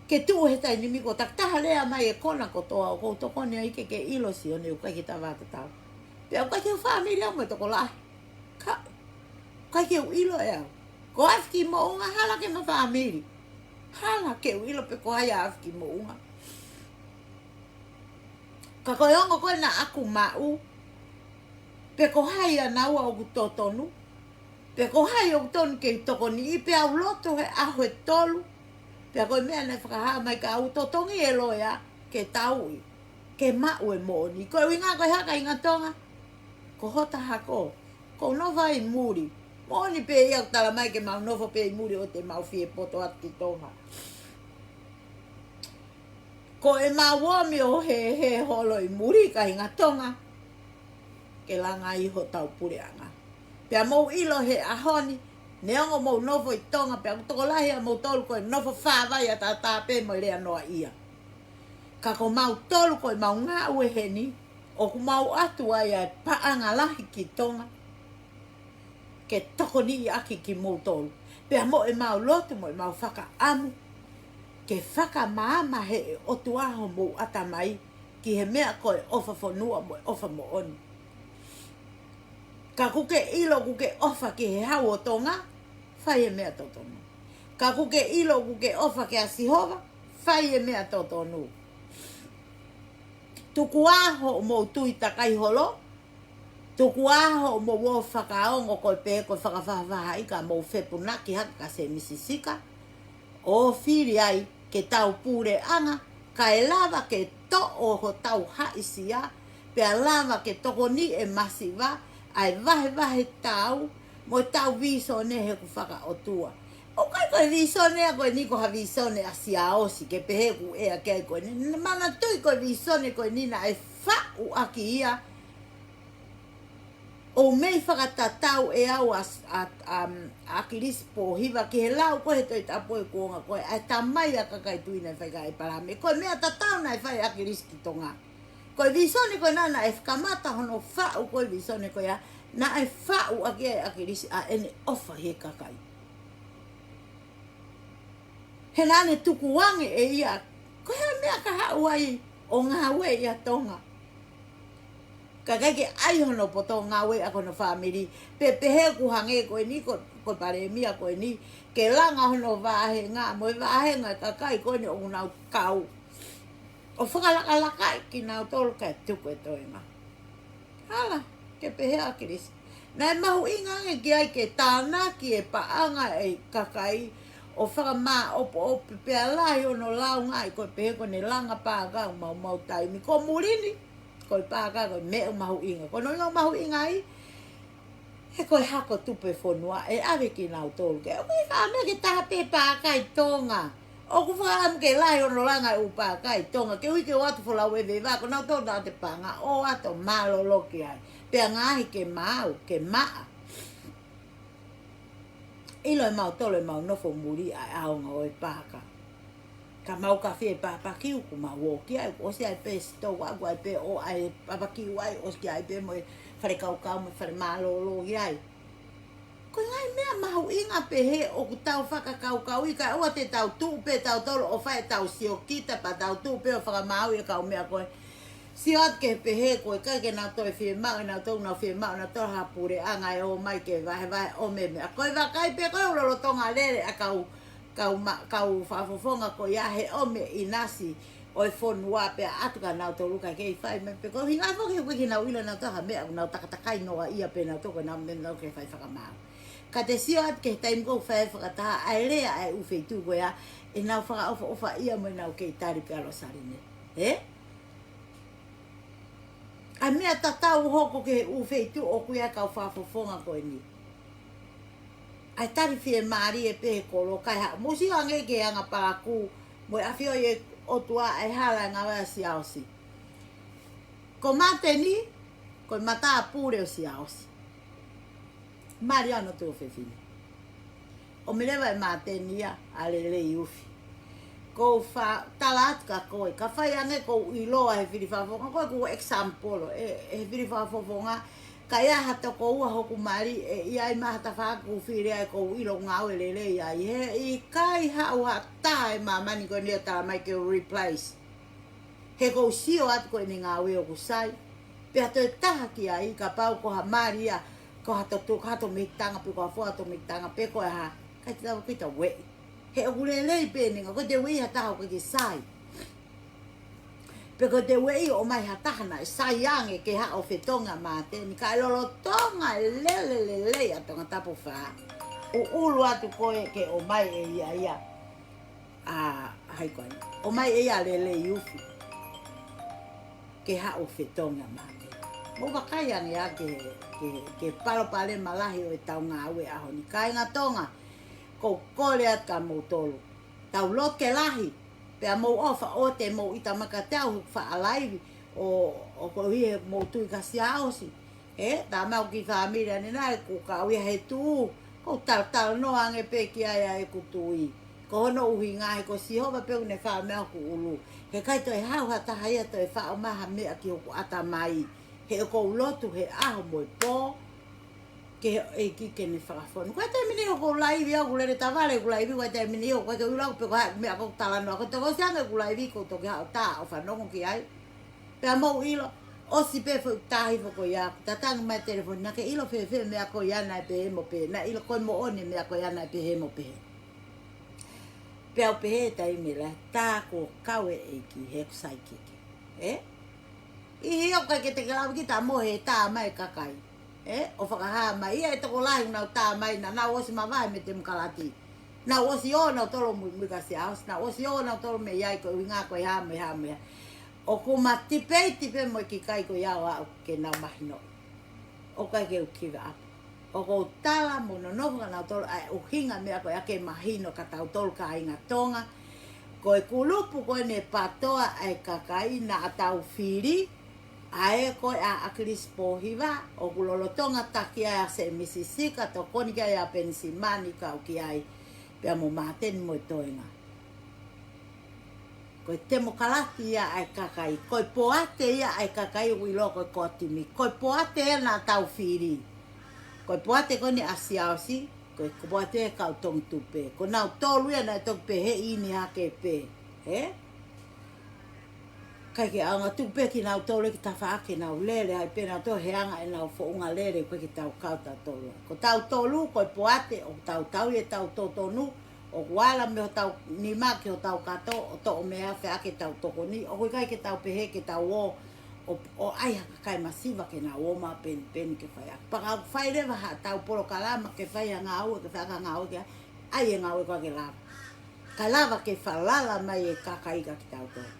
Ke tuʻu he taimi ni ko e takitaha lea mai e kona kotoa ʻoku ou tokoni ai ke ke ʻilo Sione ʻoku ʻikai ke tau vātatau. Pea ʻoku ʻikai ke u fāmili au mo e tokolahi. Kae, ʻikai ke u ʻilo ʻe au. Ko Afi ki Moʻunga, hala ke ma fāmili. Hala ke u ʻilo pe ko hai ʻa Afi ki Moʻunga. Ka ko e ongo ko ē naʻa ku maʻu, pe ko hai ʻa naua ʻoku totonu, pe ko hai ʻoku tonu ke tokoniʻi, pea u lotu he ʻaho ʻe tolu, pea ko e meʻa naʻe fakahā mai kia au, totongi e loea ke tauʻi, ke maʻu e moʻoni. Ko e ʻuhinga ko e hā, kāinga Tonga, ko hota hako, ko u nofo ʻi muli. Moʻoni pē ia ʻoku talamai ke mau nofo pē ʻi muli ʻo te mau fie poto atu ki Tonga. Ko e mau ō mai ʻo hē, hē holo ʻi muli, kāinga Tonga, ke langa ʻi hotau puleʻanga. Pea mou ʻilo he ʻaho ni, neongo mou nofo ʻi Tonga, pea ʻoku tokolahi ʻa moutolu ko e nofo fāvai ʻataʻatā pē mo e lea noaʻia. Ka ko mautolu ko e mau ngāue heni, ʻoku mau ʻatu ai ʻa e paʻanga lahi ki Tonga ke tokoniʻi ʻaki kimoutolu. Pea mo e mau lotu, mo e mau fakaʻamu ke fakamaama he ʻOtua homou ʻatamai ki he meʻa ko e ʻofa fonua mo e ʻofa moʻoni. Ka ʻoku ke ʻilo ʻoku ke ʻofa ki he hau ʻo Tonga, fai e meʻa totonu. Ka ʻoku ke ʻilo ʻoku ke ʻofa kia Sihova, fai e meʻa totonu. Tuku ā hoʻomou tui takai holo, tuku ā hoʻomou ō fakaongo ko e pē ko e fakafaʻafaʻahi ka mou fepunaki hake kia Sēmisi Sika, ʻo fili ai ke tau puleʻanga, kae lava ke toʻo hotau haʻisia, pea lava ke tokoniʻi e masiva, ʻa e vahevahe tau, mo e tau vīsone he ʻoku fakaʻotua. ʻOku ʻikai ko e vīsone ia ko eni ko ha vīsone ʻa Siaosi, ke pehē ʻoku ʻea ki ai ko eni. Manatuʻi ko e vīsone ko eni naʻe faʻu ʻaki ia, ʻo mei fakatatau ʻe au ʻa, ʻa, ʻa, ʻa ʻAkilisi Pōhiva ki he lau ko ē he Tohi Tapu ʻi he kuonga ko ē, ʻa e tamai ʻa e kakai tui naʻe fai kia ʻĒpalahame. Ko e meʻa tatau naʻe fai ʻe ʻAkilisi ki Tonga. Ko e vīsone ko ena naʻe kamata hono faʻu, ko e vīsone ko ia naʻe faʻu ʻaki ai ʻe ʻAkilisi ʻa ʻene ʻofa he kakai. He naʻa ne tukuange ʻe ia, ko e hā e meʻa ka haʻu ai ʻo ngāue ʻia Tonga. Ka ʻikai ke ʻai hono poto ngāue ʻaki hono fāmili. Pea pehē ʻoku hangē ko eni ko, ko e palēmia ko eni, ke langa hono vāhenga, mo e vāhenga e kakai ko eni ʻoku nau kau ʻo fakalakalaka kinautolu kae tuku e toenga. Hala, ke pehē ʻa ʻAkilisi. Naʻe mahuʻinga ange ki ai ke tānaki e paʻanga e kakai ʻo fakamāʻopoʻopo pea lahi hono launga ai ko e pehē ko ʻene langa Paaka ʻo maumau taimi. Ko muli ni, ko e Paaka ko e meʻa mahuʻinga. Ko hono ʻuhinga mahuʻinga ai, he ko e hako tupe fonua ʻe ʻave kinautolu. Ke ʻoku ʻikai ha meʻa ke taha pē Paaka ʻi Tonga. ʻOku fakaʻamu ke lahi hono langa e ʻū Paaka ʻi Tonga, ke ui ke ʻoatu folau e veva, ko nautolu naʻa te panga, ʻoatu mālōlō ki ai. Pea ngaahi ke maau, ke maʻa. ʻIlo ʻe mautolu ʻemau nofo muli ʻa e ʻaonga ʻo e Paaka. Ka mau ka fie papakiu ʻoku mau ō ki ai, ʻosi ai pē sitou ʻaku ai pē ʻo ʻai papakiu ai, ʻosi ki ai pē mo e fale kaukau mo e fale mālōlō ki ai. Ko e ngaahi meʻa mahuʻinga pehē ʻoku tau fakakaukauʻi kae ʻoua te tau tuʻu pē tautolu ʻo fai ʻetau siokita pea tau tuʻu pē ʻo fakamaauʻi e kau meʻa ko ē. Sio atu ke pehē ko e ʻikai ke nau toe fiemaʻu, ʻe nautolu nau fiemaʻu, nautolu ha puleʻanga ʻe ō mai ke vahevahe ʻo meʻa. Ko e vakai pē ko e lolotonga lele ʻa e kau, kau ma-, kau fakafofonga ko ia he ʻomi e ʻinasi ʻo e fonua pea ʻatu kia nautolu kae kei fai mai pē. Ko e ʻuhinga foki he ʻoku ʻikai ke nau ʻilo nautolu ha meʻa, ʻoku nau takatakai noa ia pē nautolu ko ʻenau meʻa nautolu ke fai fakamaau. Ka te sio atu ki he taimi ko ē ʻoku fai fakataha ai e lea ʻa e ʻū feituʻu ko ia, ʻenau fakaʻofoʻofa ia mo ʻenau kei tali pē ʻa Losaline. Ē? ʻA e meʻa tatau hoko ki he ʻū feituʻu ʻoku ʻi ai e kau fakafofonga ko eni. ʻA e tali fiemālie pē he kolo kae haʻu. Mou sio ange ki he anga Paku, mo e ʻafioʻi ʻe he ʻOtua ʻa e hala e ngāue ʻa Siaosi. Ko Māteni, ko e matāpule ʻo Siaosi. Mali ʻa hono tuofefine. ʻOmi leva ʻe Māteni ia ʻa Lelei Ufi. Ko u fa-, tala atu kia koe, ka fai ange ʻoku ou ʻiloa he fili fakafofonga, ko e ʻeku example, ē, he fili fakafofonga, ka ʻi ai ha toko ua hoku mali, ē, ʻi ai mai ha tafaʻaki ʻoku fili ai ʻoku ou ʻilo ngāue lelei ai. He ʻikai haʻu ha taha ʻi māmani ko eni ʻo tala mai ke u replace. He ʻoku ou sio atu ko ʻene ngāue ʻoku sai. Pea toe taha ki ai kapau ko ha mali ia, ko ha totu, ko ha tomekitanga pe ko ha foha tomekitanga pe ko e hā. ʻIkai te tau kita ueʻi. He ʻoku lelei pē ʻene ngāue, ko e te ueʻi ha taha ʻoku ʻikai ke sai. Pe ko e te ueʻi ʻo ʻomai ha taha naʻe sai ange ke haʻu ʻo fetongi ʻa Māteni. Kae lolotonga e lele lelei ʻa Tongatapu fā. ʻUʻulu atu ko ē ke ʻomai ʻe ia ia. ʻA, hai ko ē. ʻOmai ʻe ia ʻa Lelei Ufi ke haʻu ʻo fetongi ʻa Māteni. Mou vakai ange ā ki he, ki he, ki he palopalema lahi ʻo ʻetau ngāue ʻaho ni. Kāinga Tonga, ʻoku ou kole atu kia moutolu. Tau lotu ke lahi, pea mou ʻofa ʻoua te mou ʻita mai kiate au he ʻoku faʻa laivi, ʻo, ʻo koeʻuhi he mou tui kia Siaosi. Ē, tā mau ki fāmili ʻanenai ʻoku kau ia he tuʻu, ʻoku ou talatalanoa ange pē ki ai ʻa ʻeku tui. Ko hono ʻuhinga he ko Sihova pē ʻoku ne faʻo mei hoku ʻulu. He ʻikai toe haʻu ha taha ia toe faʻo mai ha meʻa ki hoku ʻatamai. He ʻoku ou lotu he ʻaho mo e pō, ki he ʻEiki ke ne fakafonu. Ko e taimi ni ʻoku ou laivi au, ʻoku lele tavale ʻeku laivi, ko e taimi ni ʻoku ʻikai ke u ʻilo pe ko e hā e meʻa ʻoku ou talanoa. Ko e tokosi ange ʻeku laivi ʻoku ou toki haʻu ʻo tā ʻo fanongo ki ai. Pea mou ʻilo, ʻosi pē foʻi tahi foʻi ko ia, tatangi mai telefoni, naʻa ke ʻilo fēfē meʻa ko ia naʻe pehē mo pehē, naʻe ʻilo ko e moʻoni meʻa ko ia naʻe pehē mo pehē. Pea u pehē taimi lahi, tā kuo kau e ʻEiki, he ʻoku sai kiki. Ē? ʻIo ʻoku ʻikai ke te ke lava kita mo he tā mai e kakai. Ē? ʻO fakahā mai, ia e tokolahi ʻoku nau tā mai, naʻa nau ʻosi mavahe mei he temokalati. Nau ʻosi ō nautolu muimui kia Siaosi, nau ʻosi ō nautolu mei ai ko e ʻuhinga ko e hā mo e hā mo e hā. ʻOku ma tipeiti pē mo e kiʻi kakai ko ia ʻo aʻu ke nau mahinoʻi. ʻOku ʻikai ke u give up. ʻOku ou tala mo nonofo kia nautolu ʻa e ʻuhinga meʻa ko ia ke mahino kia tautolu kāinga Tonga. Ko e kulupu ko eni PATOA ʻa e kakai naʻa tau fili, ʻa ē ko ē ʻa ʻAkilisi Pōhiva, ʻoku lolotonga taki ai ʻa Sēmisi Sika, tokoni ki ai ʻa Penisimani kau ki ai, pea mo Māteni mo e toenga. Ko e temokalati ia ʻa e kakai, ko e poate ia ʻa e kakai ʻoku ʻiloa ko e kotimi, ko e poate ia naʻa tau fili. Ko e poate ko eni ʻa Siaosi, Ko e kupu atu e kau tongi tupe. Ko nautolu ia naʻe toki pehē ʻi ni hake pē. Ē? ʻIkai ke ʻaonga, tuku pē kinautolu ki tafaʻaki nau lele ai pē nautolu he anga ʻenau founga lele, ʻoku ʻikai ke tau kau tautolu. Ko tautolu, ko e poate, ʻoku tau tauhi ʻetau totonu, ʻoku ala mei hotau nima ki hotau kato, ʻo toʻo mei ai ʻa e ʻetau tokoni, ʻoku ʻikai ke tau pehē ke tau ō, ʻo, ʻo ʻai ha kakai masiva ke nau ō mai ʻo penipeni ke fai ʻaki. Pea ka ʻoku fai leva haʻatau polokalama ke fai ha ngāue, ke fai ha ngāue ke ʻai e ngāue ko ē ke lava. Kae lava ke falala mai e kakai kia kitautolu.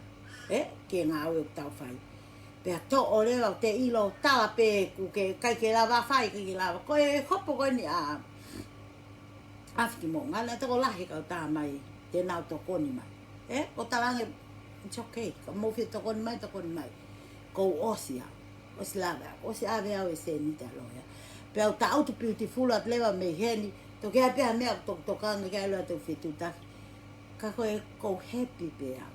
Ē, ki he ngāue ʻoku tau fai. Pea toʻo leva ʻo te ʻilo tala pē ʻoku ʻikai ke lava fai, ʻikai ke lava. Ko e hopo ko eni ʻa ʻAfiki mo ngana tokolahi kau tā mai, te nau tokoni mai. Ē, ko talange, it's okay. Ka mou fie tokoni mai, tokoni mai. Ko u ʻosi au. ʻOsi lava, ʻosi ʻave au e sēniti ʻa e loea. Pea u taʻutu beautiful atu leva mei heni, toki ai pē ha meʻa ʻoku tokanga ki ai loa te u fetuʻutaki. Ka ko e, ko u happy pē au.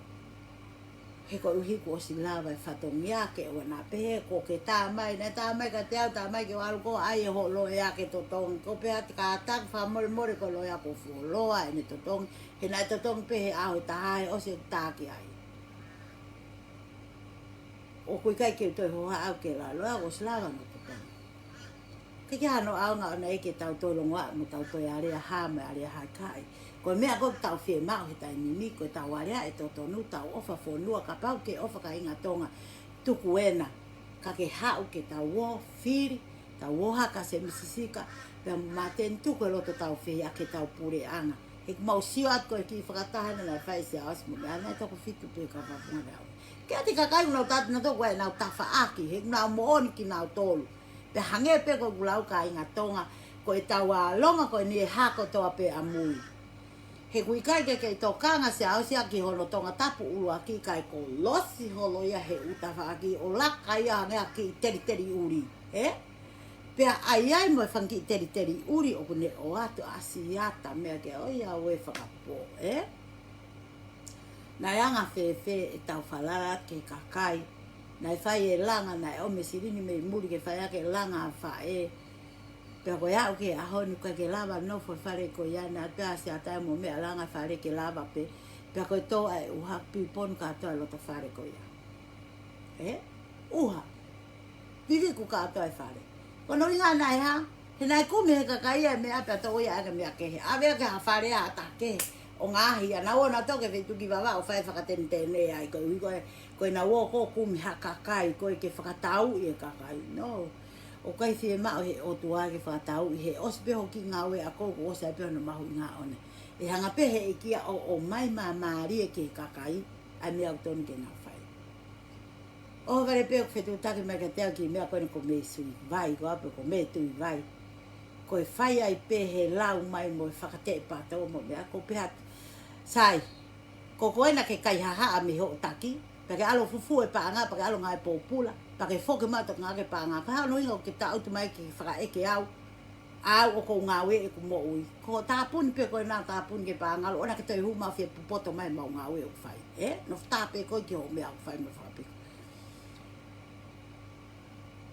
He koeʻuhi kuo ʻosi lava e fatongia ke ʻoua naʻa pehē ko ke tā mai, naʻe tā mai kiate au, tā mai ke u ʻalu ko ē ʻai e hoʻo loea ke totongi. Ko u pehē atu kātaki fakamolemole ko e loea kuo fuoloa ʻene totongi. He naʻe totongi pē he ʻaho ʻe taha he ʻosi ʻeku tā ki ai. ʻOku ʻikai ke u toe hohaʻa au ke la loea, kuo ʻosi lava mo totongi. ʻIkai ke ʻi ai hano ʻaonga ʻona ʻe ke tau toe longoaʻa mo tau toe alea hā mo alea hā, ʻikai. Ko e meʻa ko ē ʻoku tau fiemaʻu he taimi ni, ko ʻetau alea ʻe totonu, tau ʻofa fonua, kapau ke ʻofa kāinga Tonga, tuku ena, ka ke haʻu ke tau ō, fili, tau ō hake ʻa Semi Sisika, pea mo Māteni, tuku e loto tau fehiʻa ke tau puleʻanga. He ʻoku mau sio atu ko e kiʻi fakataha naʻe fai ʻe Siaosi mo meʻa, naʻe toko fitu pē ka papunga naʻe au. Ke ʻoua te kakai ʻoku nau tatu na toko ʻenau tafaʻaki, he ʻoku nau moʻoni kinautolu. Pea hangē pē ko ʻeku lau kāinga Tonga, ko ʻetau ʻalonga ko eni ʻe hā kotoa pē ʻamui. He ʻoku ʻikai ke kei tokanga Siaosi ia ki hono Tongatapu ʻuluaki kae kolosi holo ia he ʻū tafaʻaki ʻo laka ia hangē ha kiʻi teliteli ʻuli, ē? Pea ʻai ai mo e fanga kiʻi teliteli ʻuli ʻoku ne ʻoatu ʻa Siata meʻa ke ʻoiauē fakapō, ē? Naʻe anga fēfē ʻetau falala ki he kakai? Naʻe fai e langa, naʻe ʻomi e silini mei muli ke fai ʻaki e langa ʻa faʻē. Pea ko e aʻu ki he ʻaho ni ʻoku ʻikai ke lava nofo e fale ko ia, naʻe pehē ʻa Siata mo meʻa langa fale ke lava pē. Pea ko e tō ʻa e ʻuha piponu kātoa e loto fale ko ia. Ē? ʻUha. Viviku kātoa e fale. Ko hono ʻuhinga naʻe hā? He naʻe kumi he kakai ia e meʻa pea toʻo ia ʻaki e meʻa kehe. ʻAve ʻaki ha fale ʻa ha taha kehe ʻo ngaahi ʻa naua ʻo nau toki feituʻu ki vavā ʻo fai fakatenetene ai koeʻuhi ko e, ko e naua ʻoku kumi ha kakai ko ē ke fakatauʻi e kakai. No. ʻOku ʻikai fiemaʻu he ʻOtua ke fakatauʻi, he ʻosi pē hoʻo kiʻi ngāue ʻaʻau kuo ʻosi ai pē hono mahuʻinga ʻona. ʻE hanga pē he ʻEiki ia ʻo, ʻo ʻomai māmālie ki he kakai ʻa e meʻa ʻoku totonu ke nau fai. ʻOhovale pē ʻoku fetuʻutaki mai kiate au kiʻi meʻa ko eni ko Mei Sui Vai, ko ʻapi ko Mei Tui Vai. Ko e fai ai pē he lau mai mo e fakateʻepato mo e meʻa, ko u pehē atu, Sai, ko koe naʻa ke kaihaʻahaʻa mei hoʻo taki, pea ke ʻalu ʻo fufū e paʻanga, pea ke ʻalu ʻo ngāue pōpula, pea ke foki mai ʻo toki ngāueʻaki e paʻanga. Ko e hā hono ʻuhinga ʻoku ke taʻutu mai ke fakaʻeke au, ʻa au ʻoku ou ngāueʻi ʻeku moʻui? Ko hoʻo tāpuni pē ko ena, tāpuni ki he paʻanga, ʻoua naʻa ke toe hū mai ʻo fie popoto mai ʻemau ngāue ʻoku fai. Ē? Nofo tā pē koe ki hoʻo meʻa ʻoku fai mo e fakapiko.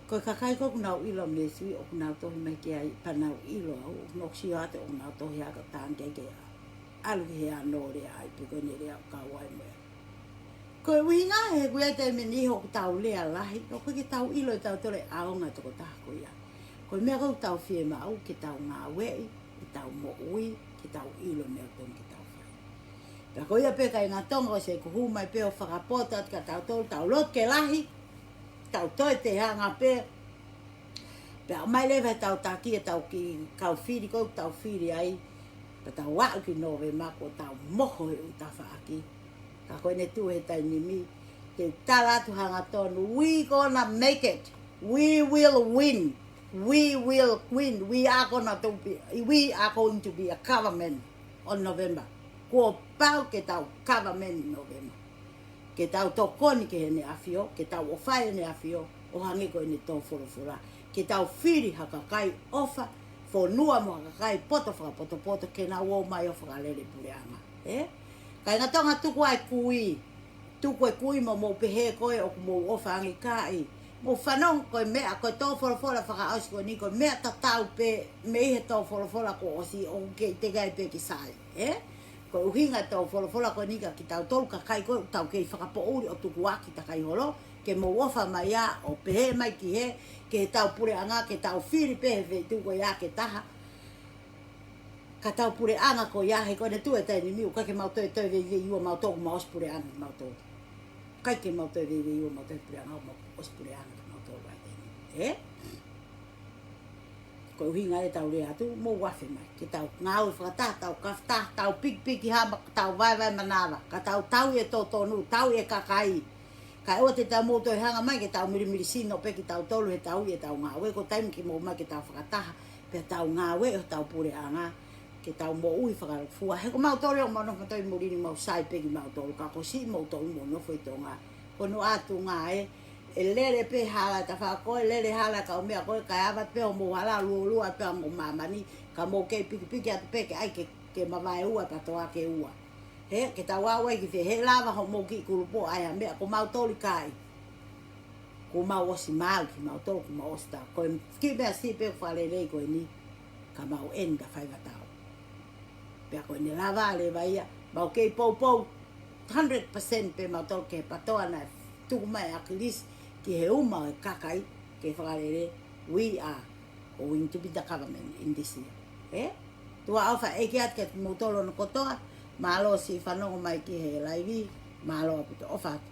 Ko e kakai ko ē ʻoku nau ʻilo Mei Sui, ʻoku nau tohi mai ki ai, pea nau ʻilo au, ʻoku nau sio atu ʻoku nau tohi ʻaki ʻo tānaki ke ʻalu ki he ʻanolea ai, pe ko ʻene lea ʻoku kau ai mo ia. Ko e ʻuhinga he ʻoku ʻi ai e taimi ʻe niʻihi ʻoku tau lea lahi, ʻoku ʻikai ke tau ʻilo ʻe tautolu e ʻaonga e tokotaha ko ia. Ko e meʻa ko ē ʻoku tau fiemaʻu ke tau ngāueʻi, ʻetau moʻui, ke tau ʻilo e meʻa ʻoku totonu ke tau fai. Pea ko ia pē kāinga Tonga, ʻosi ʻeku hū mai pē ʻo fakapotoʻi atu kia tautolu, tau lotu ke lahi, tau toe tehanga pē, pea ʻomai leva ʻe heʻetau taki, ʻetau kiʻi kau fili, ko ʻetau fili ai, pea tau aʻu ki Nōvema kuo tau moho he ʻū tafaʻaki. Ka ko ʻene tuʻu he taimi ni, te u tala atu hangatonu, we gonna make it. We will win. We will win. We are gonna do be, we are going to be a government on November. Kuo pau ke tau government in November. Ke tau tokoni ki heʻene ʻAfio, ke tau ʻofa ʻi heʻene ʻAfio, ʻo hangē ko ʻene tō folofola. Ke tau fili ha kakai ʻofa fonua mo ha kakai poto fakapotopoto ke nau ō mai ʻo fakalele puleʻanga. Ē? Kāinga Tonga, tuku ʻa e kui. Tuku e kui mo mou pehē ko ē ʻoku mou ʻofa ange, ʻikai. Mou fanongo ko e meʻa, ko e tō folofola fakaʻosi ko eni, ko e meʻa tatau pē mei he tō folofola kuo ʻosi ʻoku kei teʻeki ai pē ke sai, ē? Ko e ʻuhinga tō folofola ko eni kia kitautolu kakai ko ē ʻoku tau kei fakapoʻuli ʻo tukuakiʻi takai holo, ke mou ʻofa mai ā ʻo pehē mai ki he, ki heʻetau puleʻanga, ke tau fili pē he feituʻu ko ia ke taha. Ka tau puleʻanga ko ia, he ko ʻene tuʻu e taimi ni, ʻoku ʻikai ke mau toe toe veiveiua mautolu, mau ʻosi puleʻanga mautolu. ʻIkai ke mau toe veiveiua mautolu he puleʻanga, mau ʻosi puleʻanga mautolu ai taimi ni. Ē? Ko e ʻuhinga ē ʻetau lea atu, mou afe mai. Ke tau ngāue fakataha, tau kafataha, tau pikipiki hama, tau vaevae manava. Ka tau tauʻi e totonu, tauʻi e kakai. Kae ʻoua te tau mou toe hanga mai ke tau milimili sino pē kitautolu he tauʻi ʻetau ngāue, ko e taimi ke mou mai ke tau fakataha, pea tau ngāue ʻi hotau puleʻanga, ke tau moʻui fakalūkufua. He ko mautolu ʻoku mau nofo ʻi muli ni mau sai pē kimautolu, ka ko siʻi moutolu mou nofo ʻi Tonga. Ko hono ʻuhinga ē, ʻe lele pē hala ʻe tafaʻaki ko ē, lele hala ʻe kaumeʻa ko ē, kae ava pē hoʻomou hala luolua pē ʻa hoʻomou māmani, ka mou kei pikipiki atu pē ke ʻai ke, ke mavae ua, pea toʻa ke ua. He, ke tau ʻalu ai ki fē, he lava hoʻomou kiʻi kulupu ʻai ha meʻa, ko mautolu ʻikai. Kuo mau ʻosi maau kimautolu, kuo mau ʻosi tau. Ko e kiʻi meʻa siʻi pē fakalelei ko eni, ka mau ʻeni ka faiva tau. Pea ko ʻene lava leva ia, mau kei poupou, hundred percent pē mautolu ki he PTOA naʻe tuku mai ʻe ʻAkilisi ki he uma e kakai, ke fakalele, we are going to be the government in this year. Ē? Tuʻa ʻofa ʻeiki atu kiate kimoutolu hono kotoa, mālō siʻi fanongo mai ki he laivi, mālō ʻaupito, ʻofa atu.